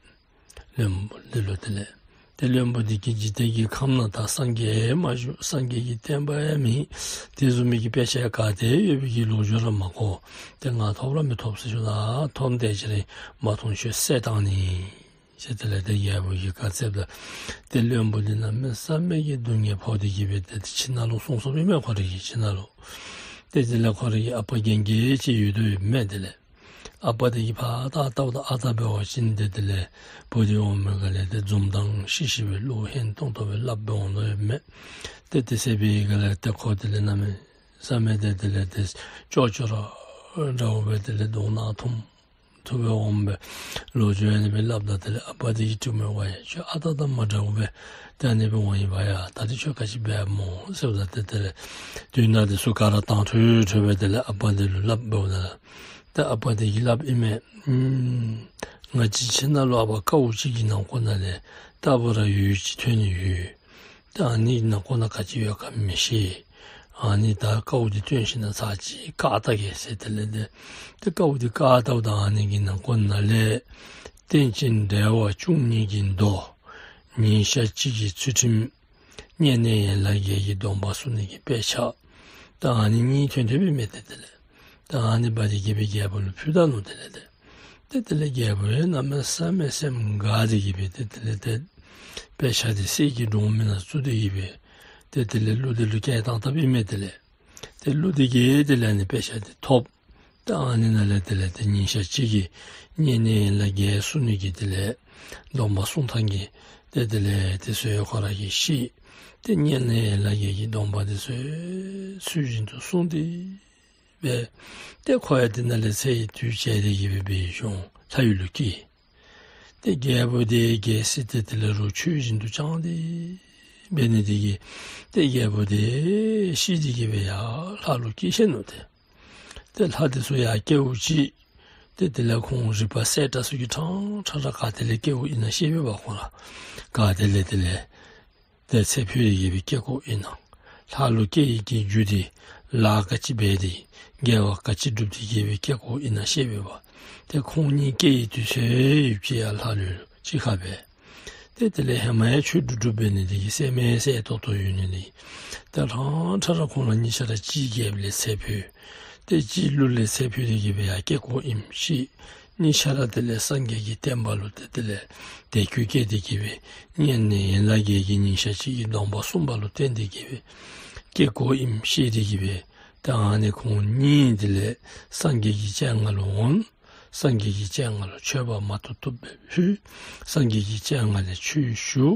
བློན་པོ་འདི་ལུ་དེ་ལས་ཏེ་བློན་པོ་འདི་གིས་འཇིག་རྟེན་གྱི་ཁམས་ནང་ད་སངས་རྒྱས་མ་བཞུགས། སངས་རྒྱས་ཀྱི་བསྟན་པ་ཡང་མེད། དེ་བཟུམ་མའི་གི་དཔེ་ཆ་ག་ཏེ་ཡོད་པའི་གི་ལོ་རྒྱུས་ར་མ་གོ། ཏེ་ང་ཐོབ་ར་མི་ཐོབ་ཟེར་ཞུ་ད། ཐོབ་དེ་ཅིག་ར་མ་ཐོབ་ཁྱོད་བསད་བཏང་ནི་ཟེར་དེ་ལས་ཏེ་རྒྱལ་པོ་གིས་བཀའ་སྩལཝ་ད་ཏེ་བློན་པོ་འདི་གནམ་མེད་ས་མེད་ཀྱི་སྡུག་བསྔལ་ཕོག་སྟེ་གི་སྦེ་ཏེ་ཁྱིམ་ནང་ལུ་སོང་སོངམ་ཨིན་མས། ཁོ་རའི་གི་ཁྱིམ་ནང་ལུ། ཏེ་དེ་ལས་ཁོ་རའི་གི་ཨ་པ་རྒན་རྒས་ཅིག་ཡོད་དོ་ཡོདཔ་མས། དེ་ལས་ཨ་པ་དེ་གིས་ཕར་ལྟ་ལྟཝ་ད་ཨ་རྟག་འབད་བ་ཅིན་ཏེ་དེ་ལས་བུ་དེ་འོངམ་སྦེ་ག་ལས་ཏེ་འཛུམ་མདངས་ཤིག་ཤིག་སྦེ་གླུ་སྙན་ཏོང་ཏོ་སྦེ་སླབ་སྦེ་འོང་དོ་ཡོདཔ་མས། ཏེ་དེ་ཟེར་བའི་ག་ལས་ཏེ་ཁོ་དེ་ལས་གནམ་མེད་ས་མེད་ཏེ་དེ་ལས་ཏེ་སྐྱོ་སྐྱོ་ར་འདྲཝ་སྦེ་དེ་ལས་གདོང་ནག་ཐུམ་ཐུམ་སྦེ་འོངམ་སྦེ་ལོ་རྒྱུས་ཨ་ནི་སྦེ་སླབ་ད་དེ་ལས་ཨ་པ་དེ་གིས་དྲིཝ་མས། ཝའི་ཁྱོད་ཨ་རྟག་དང་མ་འདྲཝ་སྦེ་ཏེ་ཨ་ནི་སྦེ་འོང་ཡི་བ་ཡ། ད་རེས་ཁྱོད་ག་ཅི་འབདཝ་སྨོ་ཟེརཝ་ད་ཏེ་དེ་ལས་དོན་དག་འདི་ཚུ་ག་ར་དྭངས་འཕྲོས་འཕྲོས་སྦེ་དེ་ལས་ཨ་པ་དེ་ལུ་སླབ་འབདཝ་ད་ལུ་ཏེ་ཨ་པ་དེ་གིས་སླབ་ཨིན་མས། ཨུམ་ང་བཅས་ཁྱིམ་ནང་ལུ་ཨ་པ་ཀཝ་ཅིག་གི་ནང་ཁོ་ན་ལས་རྟག་བུ་ར་འོད་ཅིག་ཐོན་ནི་ཡོད། ཏེ་ཨ་ནི་ནང་ཁོ་ན་ག་ཅི་ཡོད་ག་མི་ཤེས། ཨ་ནི་ད་དཀའཝ་འདི་སྟོན་ཞིནམ་ལས་ཚར་གཅིག་བཀག་བལྟ་གེ་ཟེར། དེ་ལས་ཏེ་ཏེ་དཀའཝ་འདི་བཀག་བལྟཝ་ད་ཨ་ནི་གི་ནང་ཁོག་ནང་ལས་རྟེན་ཅིང་འབྲེལ་བ་བཅུ་གཉིས་ཀྱི་མདོ། ཉིན་ཞག་གཅིག་གི་ཚུལ་ཁྲིམས། བསྙེན་གནས་ཡན་ལག་བརྒྱད་ཀྱི་སྡོམ་པ་བསྲུང་ནི་གི་དཔེ་ཆ། ད་ཨ་ནི་གཉིས་ཐོན་ཐོནམ་ཨིན་མས། ཏེ་དེ་ལས་ད་ཨ་ནི་འབག་སྟེ་གི་སྦེ་རྒྱལ་པོ་ལུ་ཕུལ་ད་ནུག། དེ་ལས་ཏེ་ཏེ་དེ་ལས་རྒྱལ་པོ་ཡང་གནམ་མེད་ས་མེད་སེམས་དགའ་སྟེ་གི་སྦེ་ཏེ་དེ་ལས་ཏེ་དཔེ་ཆ་འདི་གསེར་གྱི་སྒྲོམ་ནང་བཙུགས་ཏེ་གི་སྦེ་ཏེ་དེ་ལས་གླུ་འདི་ལུ་བཀལ་བཏང་དཔ་ཨིན་མས། དེ་ལས་ཏེ་གླུ་འདི་གིས་དེ་ལས་ཨ་ནི་དཔེ་ཆ་འདི་ཐོབ། ད་ཨ་ནི་ནང་ལས་དེ་ལས་ཏེ་ཉིན་ཞག་གཅིག་གི་བསྙེན་གནས་ཡན་ལག་བརྒྱད་བསྲུང་ནི་གི་དེ་ལས་སྡོམ་པ་བསྲུང་ཐངས་ཀྱི་ཏེ་དེ་ལས་ཏེ་ཚུ་ཡང་ཁོ་ར་གིས་ཤེས། ཏེ་བསྙེན་གནས་ཡན་ལག་བརྒྱད་ཀྱི་སྡོམ་པ་འདི་ཚུ་ཚུལ་བཞིན་དུ་བསྲུང་སྟེ་སྦེ་ཏེ་ཁོ་ཡང་དེ་ནང་ལས་ཚེ་ཡི་དུས་བྱས་ཏེ་གི་སྦེ་འབད་ཞིནམ་ལྷ་ཡུལ་ལུ་སྐྱེས། ཏེ་རྒྱལ་པོ་དེ་རྒྱལ་སྲིད་དེ་དེ་ལས་རུང་ཆོས་བཞིན་དུ་བསྐྱངས་ཏེ་འབད་ནི་དེ་གིས་ཏེ་རྒྱལ་པོ་དེ་ཤི་སྟེ་གི་སྦེ་ཡར་ལྷ་ལུ་སྐྱེས་ཆི་ནུག། ཏེ་ཏེ་ལྷ་དེ་ཚུ་ཡར་སྐྱེཝ་ཅིག་ཏེ་དེ་ལས་ཁོང་རིག་པ་གསལ་དྲགས་ཚུ་གིས་ཕྲང་ཕྲང་ར་ག་ཏེ་ལས་སྐྱེཝ་ཨིན་ན་ཤེས་པས་པ། ཁོང་ར་ག་ཏེ་ལས་དེ་ལས་ཏེ་ཚེ་འཕོས་ཏེ་གི་སྦེ་སྐྱེ་དགོཔ་ཨིན་ན། ལྷ་ལུ་སྐྱེ་ནི་གི་རྒྱུ་དེ་ལཱ་ག་ཅི་འབད་དེ་དགེ་བ་ག་ཅི་བསྒྲུབས་ཏེ་གི་སྦེ་སྐྱེ་དགོཔ་ཨིན་ན་ཤེས་པས་པ། ཏེ་ཁོང་གཉིས་སྐྱེ་ནི་དུས་ཚོད་ཡུདཔ་ཅིག་ཡར་ལྷ་ལུ་གཅིག་ཁར་སྦེ། ཏེ་དེ་ལས་ཧེ་མ་ཡང་ཆོས་སྒྲུབ་སྒྲུབ་འབད་ནི་དེ་གིས་སེམས་ཡང་གསལ་ཏོག་ཏོ་ཡོད་ནི་དེ་གིས་ཏེ་ཕྲང་ཕྲང་ར་ཁོང་ར་གཉིས་ཆ་ར་གཅིག་རྒྱབ་ལས་ཚེ་འཕོས། ཏེ་གཅིག་ཀླུ་ལས་ཚེ་འཕོས་ཏེ་གི་སྦེ་ཡར་སྐྱེ་དགོཔ་ཨིནམ་ཤེས། གཉིས་ཆ་ར་དེ་ལས་སངས་རྒྱས་ཀྱི་བསྟན་པ་ལུ་ཏེ་དེ་ལས་དད་གུས་བསྐྱེད་དེ་གི་སྦེ་བསྙེན་གནས་ཡན་ལག་བརྒྱད་ཀྱི་ཉིན་ཞག་གཅིག་གི་སྡོམ་པ་བསྲུངམ་ལུ་བརྟེན་ཏེ་གི་སྦེ་སྐྱེ་དགོཔ་ཨིནམ་ཤེས་ཏེ་གི་སྦེ་ཏེ་ཨ་ནི་ཁོང་གཉིས་དེ་ལས་སངས་རྒྱས་ཀྱི་སྤྱན་སྔར་ལུ་འོང་། སངས་རྒྱས་ཀྱི་སྤྱན་སྔར་ལུ་མཆོད་པ་མ་ཐོབ་ཐོབ་སྦེ་ཕུལ། སངས་རྒྱས་ཀྱི་སྤྱན་སྔར་ལས་ཆོས་ཞུ།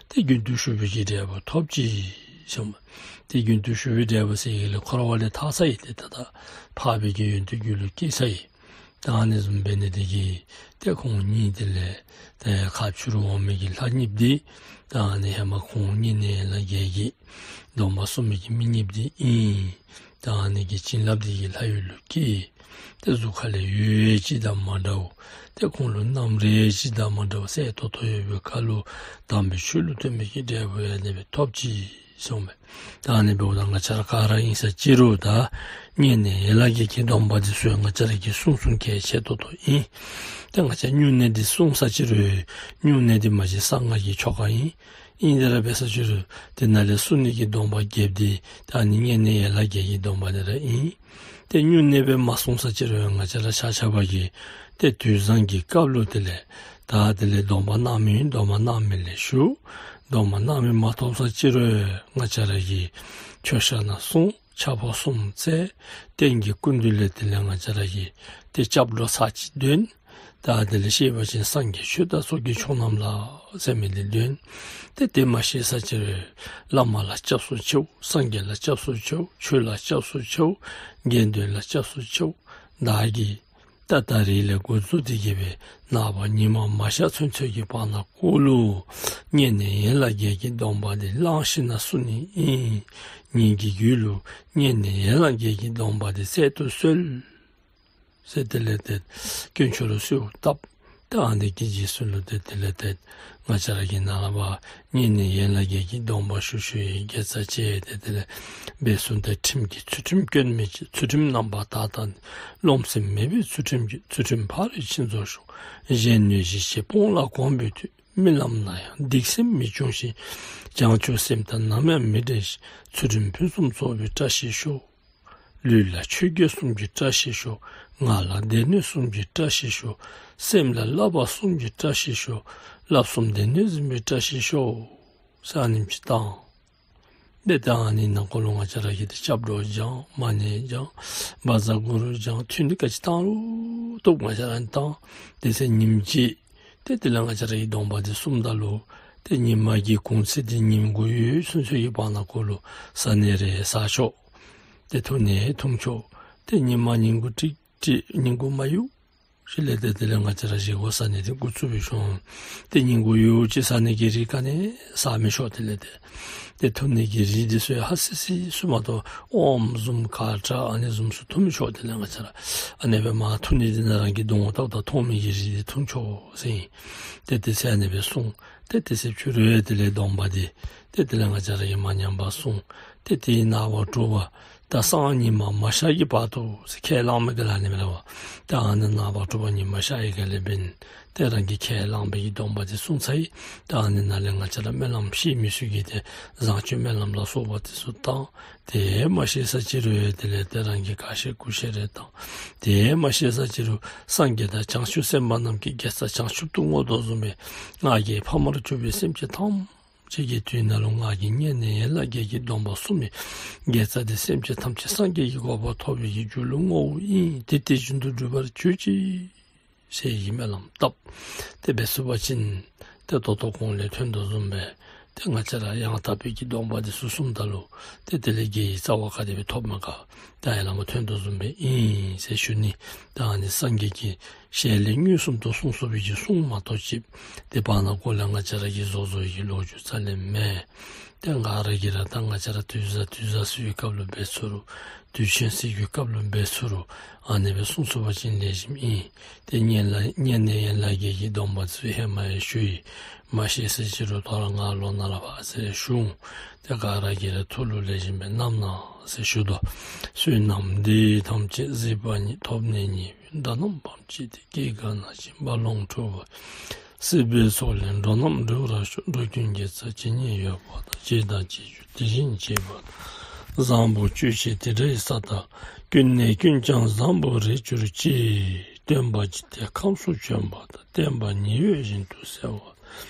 ཏེ་རྒྱུན་དུ་ཞུགས་པའི་གི་འབྲས་བུ་ཐོབ་ཅི་ཟེར་མས། ཏེ་རྒྱུན་དུ་ཞུགས་པའི་འབྲས་བུ་ཟེར་གི་ལས་འཁོར་བ་ལས་ཐར་ཚར་ཡི། ཏེ་ད་ད་འཕགས་པའི་གི་ཡོན་ཏན་རྒྱུད་ལུ་སྐྱེས་ཚར་ཡི། ད་ཨ་ནི་བཟུམ་འབད་ནི་དེ་གིས་ཏེ་ཁོང་གཉིས་དེ་ལས་ཏེ་ཁ་ཕྱི་རུ་འོང་མི་གི་ལྷ་གཉིསཔོ་འདི་ད་ཨ་ནི་ཧེ་མ་ཁོང་བསྙེན་གནས་ཡན་ལག་བརྒྱད་ཀྱི་སྡོམ་པ་བསྲུང་མི་གི་མི་གཉིསཔོ་འདི་ཨིན། ད་ཨ་ནི་གི་བྱིན་རླབས་འདི་གིས་ལྷ་ཡུལ་ལུ་སྐྱེས། ཏེ་གཟུགས་ཁ་ལས་ཡུལ་ཅིག་དང་མ་འདྲཝ། ཏེ་ཁོང་ལུ་རྣམ་རིག་ཅིག་དང་མ་འདྲཝ་གསལ་ཏོག་ཏོ་ཡོད་པའི་ཁར་ལུ་དམ་པའི་ཆོས་ལུ་བརྟེན་པའི་གི་འབྲས་བུ་ཡང་ཨ་ནི་སྦེ་ཐོབ་ཅི་ཟེར་མས། ད་ཨ་ནི་འབདཝ་ད་ང་བཅས་ར་ག་ར་ཨིན་ས་ཅི་རུང་ད་བསྙེན་གནས་ཡན་ལག་བརྒྱད་ཀྱི་སྡོམ་པ་འདི་ཚུ་ཡང་ང་བཅས་ར་གིས་བསྲུང་བསྲུང་གལ་ཆེ་ཏོག་ཏོ་ཨིན། ཏེ་ང་བཅས་སྨྱུང་གནས་འདི་བསྲུང་ས་ཅི་རུང་སྨྱུང་གནས་འདི་མ་གཞི་གསང་སྔགས་ཀྱི་ཆོ་ག་ཨིན། ཨིན་དེ་ར་འབད་ས་ཅི་རུང་དེ་ནང་ལས་བསྲུང་ནི་གི་སྡོམ་པ་བརྒྱདཔོ་འདི་ད་ཨ་ནི་བསྙེན་གནས་ཡན་ལག་བརྒྱད་ཀྱི་སྡོམ་པ་འདི་ར་ཨིན། ཏེ་སྨྱུང་གནས་སྦེ་མ་བསྲུང་ས་ཅི་རུང་ང་བཅས་ར་ཆ་ཁྱབ་ཀྱིས་ཏེ་དུས་བཟང་གི་སྐབས་ལུ་དེ་ལས་ད་དེ་ལས་སྡོམ་པ་གནང་མི་སྡོམ་པ་གནང་མི་ལས་ཞུ། སྡོམ་པ་གནང་མི་མ་ཐོབ་ས་ཅི་རུང་ང་བཅས་ར་གིས་མཆོད་བཤམ་ནང་སོང་། ཕྱག་ཕོ་གསུམ་བཙལ། རྟེན་གྱི་སྐུ་མདུན་ལས་དེ་ལས་ང་བཅས་ར་གིས་ཏེ་སྐྱབས་འགྲོ་ཚར་གཅིག་འདོན། ད་དེ་ལས་ཤེས་པ་ཅན་སངས་རྒྱས་ཆོས་དང་ཚོགས་ཀྱི་མཆོག་རྣམས་ལ་ཟེར་མི་འདི་འདོན། ཏེ་དེ་མ་ཤེས་ས་ཅི་རུང་བླ་མ་ལ་སྐྱབས་སུ་མཆིའོ། སངས་རྒྱས་ལ་སྐྱབས་སུ་མཆིའོ། ཆོས་ལ་སྐྱབས་སུ་མཆིའོ། དགེ་འདུན་ལ་སྐྱབས་སུ་མཆིའོ། བདག་གིས་ད་ད་རིས་ལས་འགོ་བཙུགས་ཏེ་གི་སྦེ་ནངས་པ་ཉི་མ་མ་ཤར་ཚུན་ཚོད་ཀྱི་བར་ན་གུ་ལུ་བསྙེན་གནས་ཡན་ལག་བརྒྱད་ཀྱི་སྡོམ་པ་འདི་བླངས་ཞིནམ་ལས་བསྲུང་ནི་ཨིན། ངེ་གི་རྒྱུད་ལུ་བསྙེན་གནས་ཡན་ལག་བརྒྱད་ཀྱི་སྡོམ་པ་འདི་སྩལ་དུ་གསོལ། ཟེར་དེ་ལས་ཏེ་དཀོན་མཆོག་ལུ་གསོལཝ་བཏབ། ཏེ་ཨ་ནི་གི་རྗེས་སུ་ལུ་ཏེ་དེ་ལས་ཏེ་ང་བཅས་ར་གི་ནང་ལུ་བསྙེན་གནས་ཡན་ལག་བརྒྱད་ཀྱི་སྡོམ་པ་ཞུ་ཞུ་ཡི་དགེ་རྩ་ཆེ། ཏེ་དེ་ལས་འབད་བསྲུང་ཏེ་ཁྲིམས་ཀྱི་ཚུལ་ཁྲིམས་སྐྱོན་མེད་ཀྱི་ཚུལ་ཁྲིམས་རྣམ་པར་དག་དང་རློམ་སེམས་མེད་པའི་ཚུལ་ཁྲིམས་ཀྱི་ཚུལ་ཁྲིམས་ཕ་རོལ་ཕྱིན་རྫོགས་ཤོག། གཞན་གནོད་གཞི་བྱེད་སྤོང་ལ་གོམས་པའི་མཐུས། རྨི་ལམ་ན་ཡང་སྡིག་སེམས་མི་འབྱུང་ཞིང་། བྱང་ཆུབ་སེམས་དང་ནམ་ཡང་མི་འབྲལ་ཞིང་། ཚུལ་ཁྲིམས་ཕུན་སུམ་ཚོགས་པའི་བཀྲ་ཤིས་ཤོག། ལུས་ལ་ཆོས་གོས་གསུམ་གྱི་བཀྲ་ཤིས་ཤོག། ངག་ལ་སྡེ་སྣོད་གསུམ་གྱི་བཀྲ་ཤིས་ཤོག། སེམས་ལ་བསླབ་པ་གསུམ་གྱི་བཀྲ་ཤིས་ཤོག། བསླབ་གསུམ་སྡེ་སྣོད་འཛིན་པའི་བཀྲ་ཤིས་ཤོག། ཟེར་ཨ་ནེམ་ཅིག་བཏང་། ཏེ་ད་ཨ་ནི་ནང་འཁོད་ལུ་ང་བཅས་ར་གིས་ཏེ་སྐྱབས་འགྲོ་བགྱང་མ་ཎི་བགྱང་བཛྲ་གུ་རུ་བགྱང་ཐུན་འདི་ག་ཅི་བཏང་རུང་བཏུབ། ང་བཅས་ར་ནི་བཏང་། དེ་ཚེ་ཉིནམ་གཅིག་ཏེ་དེ་ལས་ང་བཅས་ར་གིས་སྡོམ་པ་འདི་བསྲུངམ་ད་ལུ་ཏེ་ཉི་མ་གི་གུང་ཚིགས་འདི་ཉིན་གུང་ཡོལ་ཚུན་ཚོད་ཀྱི་བར་ན་གུ་ལུ་བཟའ་ནི་རེ་བཟའ་ཆོག། ཏེ་འཐུང་ནི་འཐུང་ཆོག། ཏེ་ཉི་མ་ཉིན་གུང་ཀྲིག་ཀྲི་ཉིན་གུང་མ་ཡོལ་ཞིནམ་ལས་ཏེ་དེ་ལས་ང་བཅས་ར་བཞེས་སྒོ་བཟའ་ནི་འདི་འགོ་བཙུགས་པའི་ཤུལ་ཏེ་ཉིན་གུང་ཡོལ་ཅིག་བཟའ་ནི་གི་རིགས་ག་ནི་བཟའ་མི་ཆོག། དེ་ལས་ཏེ་ཏེ་འཐུང་ནི་གི་རིགས་འདི་ཚུ་ཡང་ཧ་སི་སི་ཚུ་མ་གཏོགས་ཨོམ་བཟུམ་ཁ་ཁྲ་ཨ་ནི་བཟུམ་ཚུ་འཐུང་མི་ཆོག། དེ་ལས་ང་བཅས་ར་ཨ་ནི་སྦེ་མར་འཐུང་ནི་འདི་ནང་རང་གི་གདོང་ཏག་ཏག་མཐོང་མི་གི་རིགས་འདི་འཐུང་ཆོག་ཟེར་ཨིན། ཏེ་དེ་ཚེ་ཨ་ནི་སྦེ་བསྲུང་། ཏེ་དེ་ཚེ་ཕྱི་རུ་ཡང་དེ་ལས་སྡོམ་པ་འདི་ཏེ་དེ་ལས་ང་བཅས་ར་གིས་མ་ཉམས་པར་བསྲུང་། ཏེ་དེའི་ནངས་པ་དྲོ་པ་ད་སང་ཉི་མ་མ་ཤར་གྱི་བར་དུ་ཟེར་ཁས་བླངས་མི་གི་ལ་ནི་མེད་ལ་བ། ད་ཨ་ནི་ནངས་པ་དྲོ་པ་ཉི་མ་ཤར་ཡི་ག་ལས་འབདན་ཏེ་རང་གིས་ཁས་བླངས་པའི་གི་སྡོམ་པ་དེ་བསྲུང་ཚར་ཡི། ད་ཨ་ནི་ནང་ལས་ང་བཅས་ར་སྨོན་ལམ་ཤེས་མི་ཚུ་གིས་ཏེ་བཟང་སྤྱོད་སྨོན་ལམ་ལ་སོགས་པ་དེ་ཚུ་བཏང་། དེ་མ་ཤེས་ས་ཅི་རུང་ཡང་དེ་ལས་ཏེ་རང་གིས་ག་ཤེས་གུ་ཤེས་རེ་བཏང་། དེ་མ་ཤེས་ས་ཅི་རུང་སངས་རྒྱས་དང་བྱང་ཆུབ་སེམས་དཔའ་རྣམས་ཀྱིས་དགེ་རྩ་བྱང་ཆུབ་ཏུ་བསྔོ་དོ་བཟུམ་སྦེ་ང་རྒྱལ་ཕ་མར་གྱུར་པའི་སེམས་ཅན་ཐམས་ཅད་ཀྱི་དོན་ནང་ལུ་ང་གིས་བསྙེན་གནས་ཡན་ལག་བརྒྱད་ཀྱི་སྡོམ་པ་བསྲུང་མི་དགེ་རྩ་དེ་སེམས་ཅན་ཐམས་ཅད་སངས་རྒྱས་ཀྱི་གོ་འཕང་ཐོབ་པའི་གི་རྒྱུ་ལུ་བསྔོཝ་ཨིན། དེ་དེ་བཞིན་དུ་འགྲུབ་པར་གྱུར་ཅིག་ཟེར་གྱི་སྨོན་ལམ་བཏབ། དེ་སྦེ་ཚུགས་པ་ཅིན་ཏེ་ད་ལྟོ་གོང་ལས་ཐོན་དོ་བཟུམ་སྦེ་ཏེ་ང་བཅས་ར་ཡང་དག་པའི་གི་སྡོམ་པ་དེ་ཚུ་བསྲུངམ་ད་ལུ་ཏེ་དེ་ལས་དགེ་བའི་རྩ་བ་ག་དེ་སྦེ་ཐོབ་མས་ག་ད་ཡར་ལས་མར་ཐོན་དོ་བཟུམ་སྦེ་ཨིན་ཟེར་ཞུ་ནི། ད་ཨ་ནི་སངས་རྒྱས་ཀྱི་ཞལ་ལས་མངོན་སུམ་དུ་གསུངས་གསུངས་པའི་གི་གསུང་མ་གཏོགས་ཅིག་ཏེ་བར་ན་གོ་ལས་ང་བཅས་ར་གིས་བཟོ་བཟོ་བའི་གི་ལོ་རྒྱུས་རྩ་ལས་མེད། ཏེ་ག་ར་གིས་ར་ད་ང་བཅས་ར་དུས་བཟང་དུས་བཟང་ཟེར་བའི་སྐབས་ལུ་འབད་ཚུགས་རུང་དུས་ཆེན་ཟེར་བའི་སྐབས་ལུ་འབད་ཚུགས་རུང་ཨ་ནི་སྦེ་བསྲུང་ཚུགས་པ་ཅིན་ལེགས་ཤོམ་ཨིན། ཏེ་བསྙེན་ལ་བསྙེན་གནས་ཡན་ལག་བརྒྱད་ཀྱི་སྡོམ་པ་ཚུ་ཧེ་མ་ཡང་ཞུ་ཡི། མ་ཤེས་ས་ཅི་རུང་དོ་རུང་ང་ལུ་ནཱ་ལས་ཕར་ཟེར་ཞུ་འོང་། ཏེ་ག་ར་གིས་ར་ཐུགས་ལུ་ལེགས་ཤོམ་སྦེ་བསྣམས་གནང་ཟེར་ཞུ་དོ། བསོད་ནམས་འདི་ཡིས་ཐམས་ཅད་གཟིགས་པ་ཉིད། ཐོབ་ནས་ཉེས་པའི་དགྲ་རྣམས་ཕམ་བྱས་ཏེ། སྐྱེ་རྒ་ན་འཆིའི་རྦ་ཀློང་འཁྲུགས་པ་ཡི། སྲིད་པའི་མཚོ་ལས་འགྲོ་རྣམས་སྒྲོལ་བར་ཤོག། འགྲོ་ཀུན་དགེ་རྩ་ཇི་སྙེད་ཡོད་པ་དང་། བྱས་དང་བྱེད་འགྱུར་དེ་བཞིན་བྱེད་པ་དང་། བཟང་པོ་སྤྱོད་ཕྱིར་དེ་འདྲའི་ས་དག། ཀུན་ནས་ཀུན་ཀྱང་བཟང་པོར་རེག་གྱུར་ཅིག། སྟོན་པ་འཇིག་རྟེན་ཁམས་སུ་བྱོན་པ་དང་། བསྟན་པ་ཉི་འོད་བཞིན་དུ་གསལ་བ།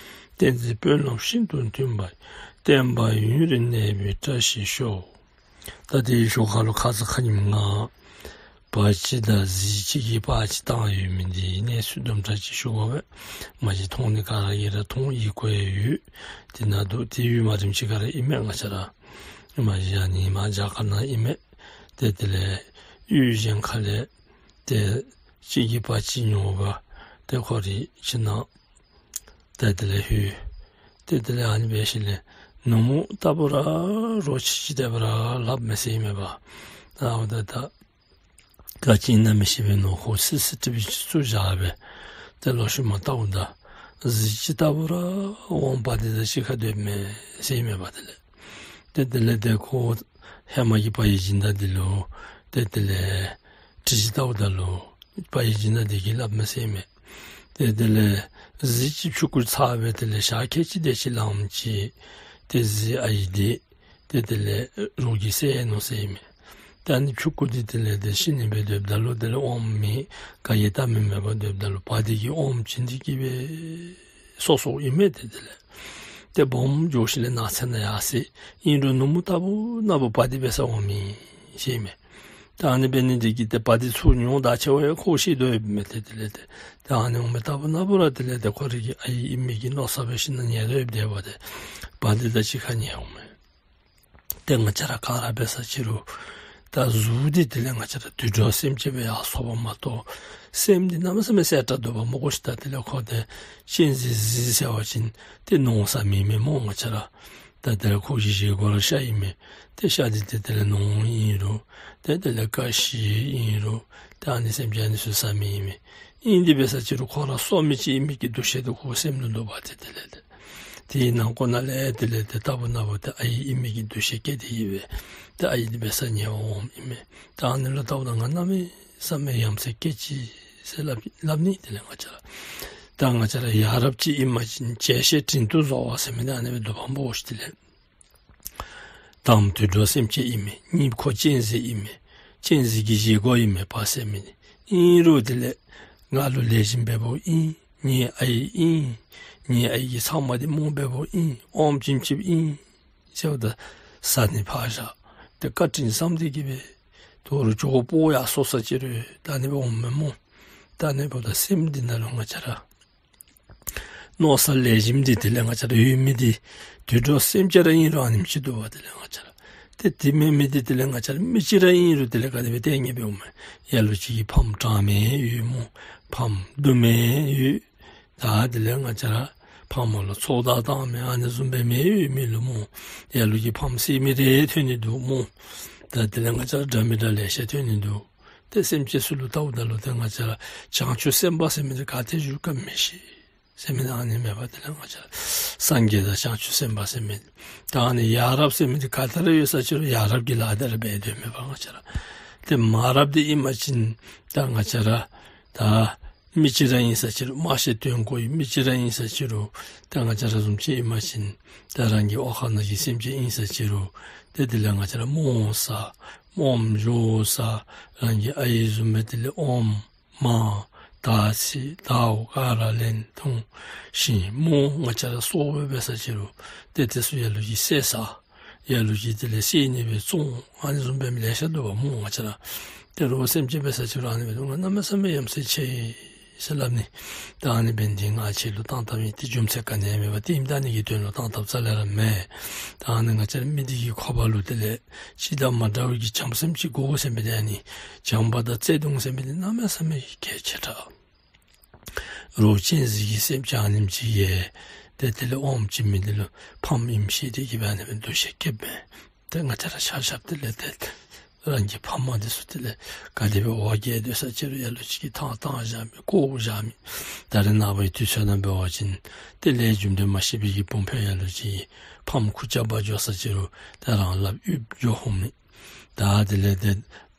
བསྟན་འཛིན་དཔོན་སློབ་ཤིན་ཏུ་མཐུན་པ་ཡི། བསྟན་པ་ཡུན་རིང་གནས་པའི་བཀྲ་ཤིས་ཤོག། ད་དེའི་ཞོར་ཁ་ལུ་ཁ་ཙ་ཁ་ཉིནམ་ང་བ་ཅིག་དང་གཟིག་ཅིག་གིས་པར་ཅིག་བཏང་ཡོད་མི་འདི་གནས་ཚུལ་དུམ་གྲ་ཅིག་ཞུ་དགོ་པས། མ་གཞི་མཐོང་ནི་ག་ར་གིས་ར་མཐོང་ཡི་གོ་ཡི་ཡོད། དེ་ནང་དུ་དེ་ཡུལ་མ་རིམ་ཅིག་ཁར་ཨིན་མས་ང་བཅས་ར། མ་གཞི་ཨ་ནི་མར་རྒྱ་གར་ནང་ཨིན་མས། ཏེ་དེ་ལས་ཡུལ་གཞན་ཁ་ལས་ཏེ་གཅིག་གིས་པར་ཅིག་ཉོ་བར་ཏེ་ཁོ་རའི་ཁྱིམ་ནང་ཏེ་དེ་ལས་ལྷོད། ཏེ་དེ་ལས་ཨ་ནི་འབད་ཞིནམ་ལས་ནུབ་མོ་ལྟ་བུ་ར་རོ་ཁྱི་ཅིག་དེ་སྦེ་ར་སླབ་མས་ཟེར་ཨིན་མས་པ། ཨ་འོ་ད་ད་ག་ཅི་ཨིན་ན་མི་ཤེས་པས་མནོ། ཁོ་སི་སི་ཊི་བི་ཅིག་བཙུགས་བཞག་སྦེ་ཏེ་ལོག་ཤུལ་མ་བལྟཝ་ད་གཟིག་ཅིག་ལྟ་བུ་ར་འོང་བ་འདི་དང་གཅིག་ཁར་སྡོདཔ་མས་ཟེར་ཨིན་མས་པ། དེ་ལས་ཏེ་དེ་ལས་ཏེ་ཁོ་ཧེ་མ་གི་པ་ཡི་སྦྱིན་བདག་འདི་ལུ་ཏེ་དེ་ལས་དྲི་ཞིབ་བལྟཝ་ད་ལུ་པ་ཡི་སྦྱིན་བདག་འདི་གིས་སླབ་མས་ཟེར་ཨིན་མས། ཏེ་དེ་ལས་གཟིག་ཅིག་ཕྱུ་གུ་ཚ་སྦེ་དེ་ལས་ཞག་ཁལ་གཅིག་དེ་ཅིག་ལངམ་ཅིག་ཏེ་གཟིག་ཨའི་འདི་ཏེ་དེ་ལས་རོགས་ཀྱིས་བསད་ནུག་ཟེར་ཨིན་མས། ཏེ་ཨ་ནི་ཕྱུ་གུ་འདི་དེ་ལས་ཏེ་ཤི་ནི་སྦེ་སྡོདཔ་ད་ལུ་དེ་ལས་ཨོམ་མི་ག་གིས་བལྟ་མི་མེད་པར་སྡོདཔ་ད་ལུ་པ་འདི་གིས་ཨོམ་བྱིན་ཏེ་གི་སྦེ་སོ་སོཝ་ཨིན་མས། ཏེ་དེ་ལས་ཏེ་སྦོམ་འགྱོ་ཞིནམ་ལས་ནགས་ཚལ་ནང་ཡར་སོ་ཡི། ཨིན་རུང་ནུབ་མོ་ལྟ་བུ་ན་བུ་པ་འདི་འབད་སར་འོང་མི་ཟེར་ཨིན་མས། ད་ཨ་ནི་འབད་ནི་འདི་གིས་ཏེ་པ་འདི་ཚུར་ཉོ་ད་ཆེ་བ་ཡང་ཁོ་ཤེས་དོ་ཡོདཔ་མས། ཏེ་དེ་ལས་ཏེ་ད་ཨ་ནི་འོང་མི་ལྟ་བུ་ན་བུ་ར་དེ་ལས་ཏེ་ཁོ་རའི་གི་ཨའི་ཨིན་མི་གི་མནོ་བསམ་འབད་ཞིནམ་ལས་ཉལ་དོ་ཡོདཔ་དེ་བ་ཏེ་པ་འདི་དང་གཅིག་ཁར་ཉལ་འོང་མས། ཏེ་ང་བཅས་ར་ག་ར་འབད་ས་ཅི་རུང་ད་གཟུགས་འདི་དེ་ལས་ང་བཅས་ར་དུད་འགྲོ་སེམས་ཅན་སྦེ་ཡར་སོང་བ་མ་གཏོགས་སེམས་འདི་གནམ་མེད་ས་མེད་གསལ་དྲགས་འདུག་པ་སྨོ། གོ་ཤེས་ད་དེ་ལས་ཁོ་ཏེ་གཅན་གཟན་གཟིག་ཟེར་བ་ཅིན་ཏེ་ནོར་ས་མེད་མི་སྨོ་ང་བཅས་ར། ད་དེ་ལས་ཁོ་གི་བཞེས་སྒོ་ར་ཤ་ཨིན་མས། ཏེ་ཤ་འདི་ཏེ་དེ་ལས་ནོར་ཨིན་རུང་ཏེ་དེ་ལས་ཀ་ཤི་ཨིན་རུང་ཏེ་ཨ་ནི་སེམས་ཅན་ཨ་ནི་ཚུ་ཟ་མི་ཨིན་མས། ཨིན་དེ་འབད་ས་ཅི་རུང་ཁོ་ར་གསོ་མི་ཅིག་ཨིན་མི་གི་འདུ་ཤེས་འདི་ཁོ་སེམས་ལུ་འདུག་པ། ཏེ་དེ་ལས་ཏེ་དེའི་ནང་ཁོ་ན་ལས་དེ་ལས་ཏེ་ལྟ་བུ་ན་བུ་ཏེ་ཨའི་ཨིན་མི་གི་འདུ་ཤེས་སྐྱེས་ཏེ་གི་སྦེ་ཏེ་ཨའི་འདི་འབད་སར་ཉལ་བར་འོངམ་ཨིན་མས། ད་ཨ་ནི་ལུ་ལྟཝ་ད་ང་གནམ་མེད་ས་མེད་ཡ་མཚན་སྐྱེས་ཅི་ཟེར་སླབ་སླབ་ནི། དེ་ལས་ང་བཅས་ར་ད་ང་བཅས་ར་ཡ་རབས་ཅིག་ཨིན་པ་ཅིན་བྱས་ཤེས་དྲིན་དུ་གཟོ་བ་ཟེར་མི་འདི་ཨ་ནི་སྦེ་འདུག་པ་སྨོ་ཤིག། དེ་ལས་དང་དུད་འགྲོ་སེམས་ཅན་ཨིན་མས། གཉིས་པ་ཁོ་གཅན་གཟན་ཨིན་མས། གཅན་གཟན་གྱི་བཞེས་སྒོ་ཨིན་མས་པ་ཟེར་མི་འདི། ཨིན་རུང་དེ་ལས་ང་ལུ་ལེགས་ཤོམ་འབདཝ་ཨིན། ངེའི་ཨའི་ཨིན། ངེའི་ཨའི་གིས་ཚབ་མ་འདི་སྨོ་འབདཝ་ཨིན། ཨོམ་བྱིན་བྱིནམ་ཨིན་ཟེརཝ་ད་ཟ་ནི་ཕར་བཞག་ཏེ་བཀའ་དྲིན་བསམ་སྟེ་གི་སྦེ་དོ་རུང་ཇོ་བོ་ཡར་སོང་ས་ཅི་རུང་ད་ཨ་ནི་སྦེ་འོངམ་མས་སྨོ། ད་ཨ་ནི་འབདཝ་ད་སེམས་འདི་ནང་ལུ་ང་བཅས་ར་མནོ་བསམ་ལེགས་ཤོམ་འདི་དེ་ལས་ང་བཅས་ར་ཡོད་མི་འདི་དུད་འགྲོ་སེམས་ཅན་ར་ཨིན་རུང་ཨ་ནེམ་ཅིག་འདུག་པ། དེ་ལས་ང་བཅས་ར་ཏེ་དེ་མེན་མི་འདི་དེ་ལས་ང་བཅས་ར་མི་ཅིག་ར་ཨིན་རུང་དེ་ལས་ག་དེ་སྦེ་ཏེ་ངེས་པའི་འོང་མས། ལ་ལུ་ཅིག་གིས་ཕམ་དྲང་མི་ཡོད་སྨོ། ཕམ་རྡུང་མི་ཡོད། ད་དེ་ལས་ང་བཅས་ར་ཕམ་ལུ་ཚོགས་བདའ་བཏང་མི་ཨ་ནི་བཟུམ་སྦེ་མི་ཡོད་མི་ལུ་སྨོ། ལ་ལུ་ཅིག་ཕམ་བསད་མི་རེ་ཐོན་ནི་འདུག་སྨོ། ད་དེ་ལས་ང་བཅས་ར་འདྲ་མི་འདྲ་ལེ་ཤ་ཐོན་ནི་འདུག། ཏེ་སེམས་ཅན་ཚུ་ལུ་ལྟཝ་ད་ལུ་ཏེ་ང་བཅས་ར་བྱང་ཆུབ་སེམས་དཔའ་ཟེར་མི་འདི་ག་ཏེ་བཞུགས་ག་མི་ཤེས། ཟེར་མི་ཨ་ནི་མེན་པ། དེ་ལས་ང་བཅས་ར་སངས་རྒྱས་དང་བྱང་ཆུབ་སེམས་དཔའ་ཟེར་མི་ད་ཨ་ནི་ཡ་རབས་ཟེར་མི་འདི་ག་ཏེ་ར་ཡོད་ས་ཅི་རུང་ཡ་རབས་ཀྱི་ལཱ་དེ་ར་འབད་དོ་མེན་པ། ང་བཅས་ར་ཏེ་མ་རབས་འདི་ཨིན་པ་ཅིན་ད་ང་བཅས་ར་ད་མི་ཅིག་ར་ཨིན་ས་ཅི་རུང་མ་ཤེས་དོན་གོ་བའི་མི་ཅིག་ར་ཨིན་ས་ཅི་རུང་ད་ང་བཅས་ར་བཟུམ་ཅིག་ཨིན་པ་ཅིན་ད་རང་གི་འོག་ཁང་ནང་གི་སེམས་ཅན་ཨིན་ས་ཅི་རུང་ཏེ་དེ་ལས་ང་བཅས་ར་སྨོ་ཟ་སྨོ་བཞོ་ཟ་རང་གི་ཨའི་བཟུམ་སྦེ་དེ་ལས་ཨོམ་མར་དར་ཚི་དརཝ་ག་ར་ལེན་འཐུང་ཞིམ་སྨོ། ང་བཅས་ར་སོ་བ་འབད་ས་ཅི་རུང་ཏེ་དེ་ཚུ་ལ་ལུ་ཅིག་བསད་ཟ། ལ་ལུ་ཅིག་དེ་ལས་བསད་ནི་སྦེ་བཙོང་། ཨ་ནི་བཟུམ་སྦེ་མི་ལེ་ཤ་འདུག་པ་སྨོ། ང་བཅས་ར་ཏེ་རོགས་སེམས་ཅན་འབད་ས་ཅི་རུང་ཨ་ནི་སྦེ་འདུག། ང་གནམ་མེད་ས་མེད་ཡ་མཚན་ཆེ་ཟེར་སླབ་ནི། ད་ཨ་ནི་འབད་ནི་འདི་ང་ཁྱེད་ལུ་བཏང་བཏངམ་ཨིན། ཏེ་རྒྱུ་མཚན་ག་ནི་ཡང་མེད་པར་ལྟདམོ་ལྟ་ནི་གི་དོན་ལུ་བཏང་བཏངམ་རྩ་ལས་ར་མེན། ད་ཨ་ནི་ང་བཅས་ར་མི་འདི་གི་ཁོག་པ་ལུ་དེ་ལས་ཅི་དང་མ་འདྲ་བའི་གི་བྱམས་སེམས་ཅིག་དགོ་ཟེར་མི་འདི་ཨ་ནི་བྱམས་པ་དང་བརྩེ་གདུང་ཟེར་མི་འདི་གནམ་མེད་ས་མེད་གལ་ཆེ་དྲགས། རོགས་གཅན་གཟན་གྱི་སེམས་ཅན་ཨ་ནེམ་ཅིག་ཡོད། ཏེ་དེ་ལས་ཨོམ་བྱིན་མི་འདི་ལུ་ཕམ་ཨིནམ་ཤེས་ཏེ་གིས་སྦེ་ཨ་ནི་སྦེ་འདུ་ཤེས་བསྐྱེདཔ་མས། ཏེ་ང་བཅས་ར་ཆ་ཁྱབ་དེ་ལས་ཏེ་རང་གི་ཕམ་འདི་ཚུ་དེ་ལས་ག་དེ་སྦེ་འོ་བརྒྱལ་སྡོད་ས་ཅི་རུང་ལ་ལུ་ཅིག་གིས་ཐང་བཏང་བཞག་མི་བཀོ་བཞག་མི། ད་རེས་ནངས་པའི་དུས་ཚོད་ནང་འབད་བ་ཅིན་ཏེ་ལས་རྒྱུ་འབྲས་མ་ཤེས་པའི་གི་བུམོ་ཕོ་ལ་ལུ་ཅིག་ཕམ་ཁུར་རྐྱབ་པར་འགྱོ་ས་ཅི་རུང་ཏེ་རང་ལགཔ་གཡུག་འགྱོ་འོང་མི། ད་དེ་ལས་ཏེ་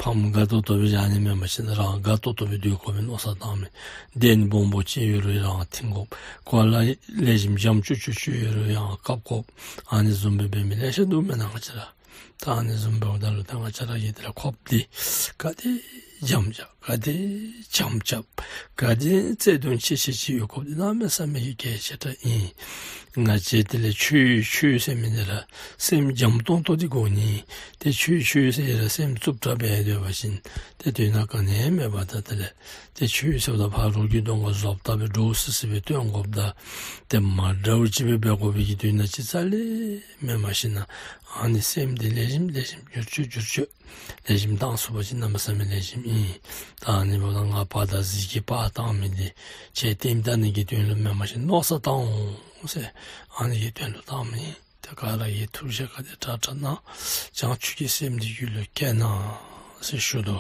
ཕམ་དགའ་ཏོག་ཏོ་སྦེ་བཞག་ནི་མེན་པ་ཅིན་རང་དགའ་ཏོག་ཏོ་སྦེ་སྡོད་དགོ་པའི་མནོ་བསམ་བཏང་མི། གདན་སྦོམ་པོ་ཅིག་ཡོད་རུང་རང་འཐེན་དགོཔ། གོ་ལ་ལེགས་ཤོམ་འཇམ་ཅུག་ཅུ་ཅིག་ཡོད་རུང་ཡང་བཀབ་དགོཔ། ཨ་ནི་བཟུམ་སྦེ་འབད་མི་ལེ་ཤ་འདུག་མེན་ན་ང་བཅས་ར། ད་ཨ་ནི་བཟུམ་འབདཝ་ད་ལུ་ད་ང་བཅས་ར་གི་དེ་ལས་ཁོགཔ་འདི་ག་དེ་འཇམ་རྐྱབ་ག་དེ་འཇམ་རྐྱབ་ག་དེ་བརྩེ་གདུང་ཆེ་ཆེ་ཅིག་ཡོད་དགོཔ་འདི་གནམ་མེད་ས་མེད་ཀྱི་གལ་ཆེ་དྲགས་ཨིན། ང་བཅས་དེ་ལས་ཆོས་ཆོས་ཟེར་མི་འདི་ར་སེམས་འཇམ་ཏོང་ཏོ་འདི་དགོ་ནི། ཏེ་ཆོས་ཆོས་ཟེར་ར་སེམས་རྩུབ་དྲགས་འབད་སྡོད་པ་ཅིན་ཏེ་དོན་དག་ག་ནི་ཡང་མེད་པ། ད་དེ་ལས་ཏེ་ཆོས་ཟེརཝ་ད་ཕར་རོགས་ཀྱི་གདོང་ཁར་བཟོ་ལྟ་སྦེ་འདྲོག་སི་སི་སྦེ་སྟོན་དགོཔ་དང་ཏེ་མ་འདྲཝ་ཅིག་སྦེ་འབད་དགོ་པའི་གི་དོན་དག་ཅིག་རྩ་ལས་མེན། མ་གཞི་ནཱ་ཨ་ནི་སེམས་འདི་ལེགས་ཤོམ་ལེགས་ཤོམ་བསྒྱུར་བཅོས་བསྒྱུར་བཅོས་ལེགས་ཤོམ་བཏང་ཚུགས་པ་ཅིན་གནམ་མེད་ས་མེད་ལེགས་ཤོམ་ཨིན། ད་ཨ་ནི་འབདཝ་ད་ང་པ་དང་གཟིག་གི་པར་བཏང་མི་འདི་ཁྱེད་ལྟདམོ་ལྟ་ནི་གི་དོན་ལུ་མེན། མ་གཞི་མནོ་བསམ་བཏང་འོང་ཟེར་ཨ་ནི་གི་དོན་ལུ་བཏངམ་ཨིན། ཏེ་ག་ར་གིས་ཐུགས་རྗེ་ག་དེ་དྲག་དྲག་གནང་། བྱང་ཆུབ་ཀྱི་སེམས་འདི་རྒྱུད་ལུ་སྐྱེས་གནང་ཟེར་ཞུ་དོ།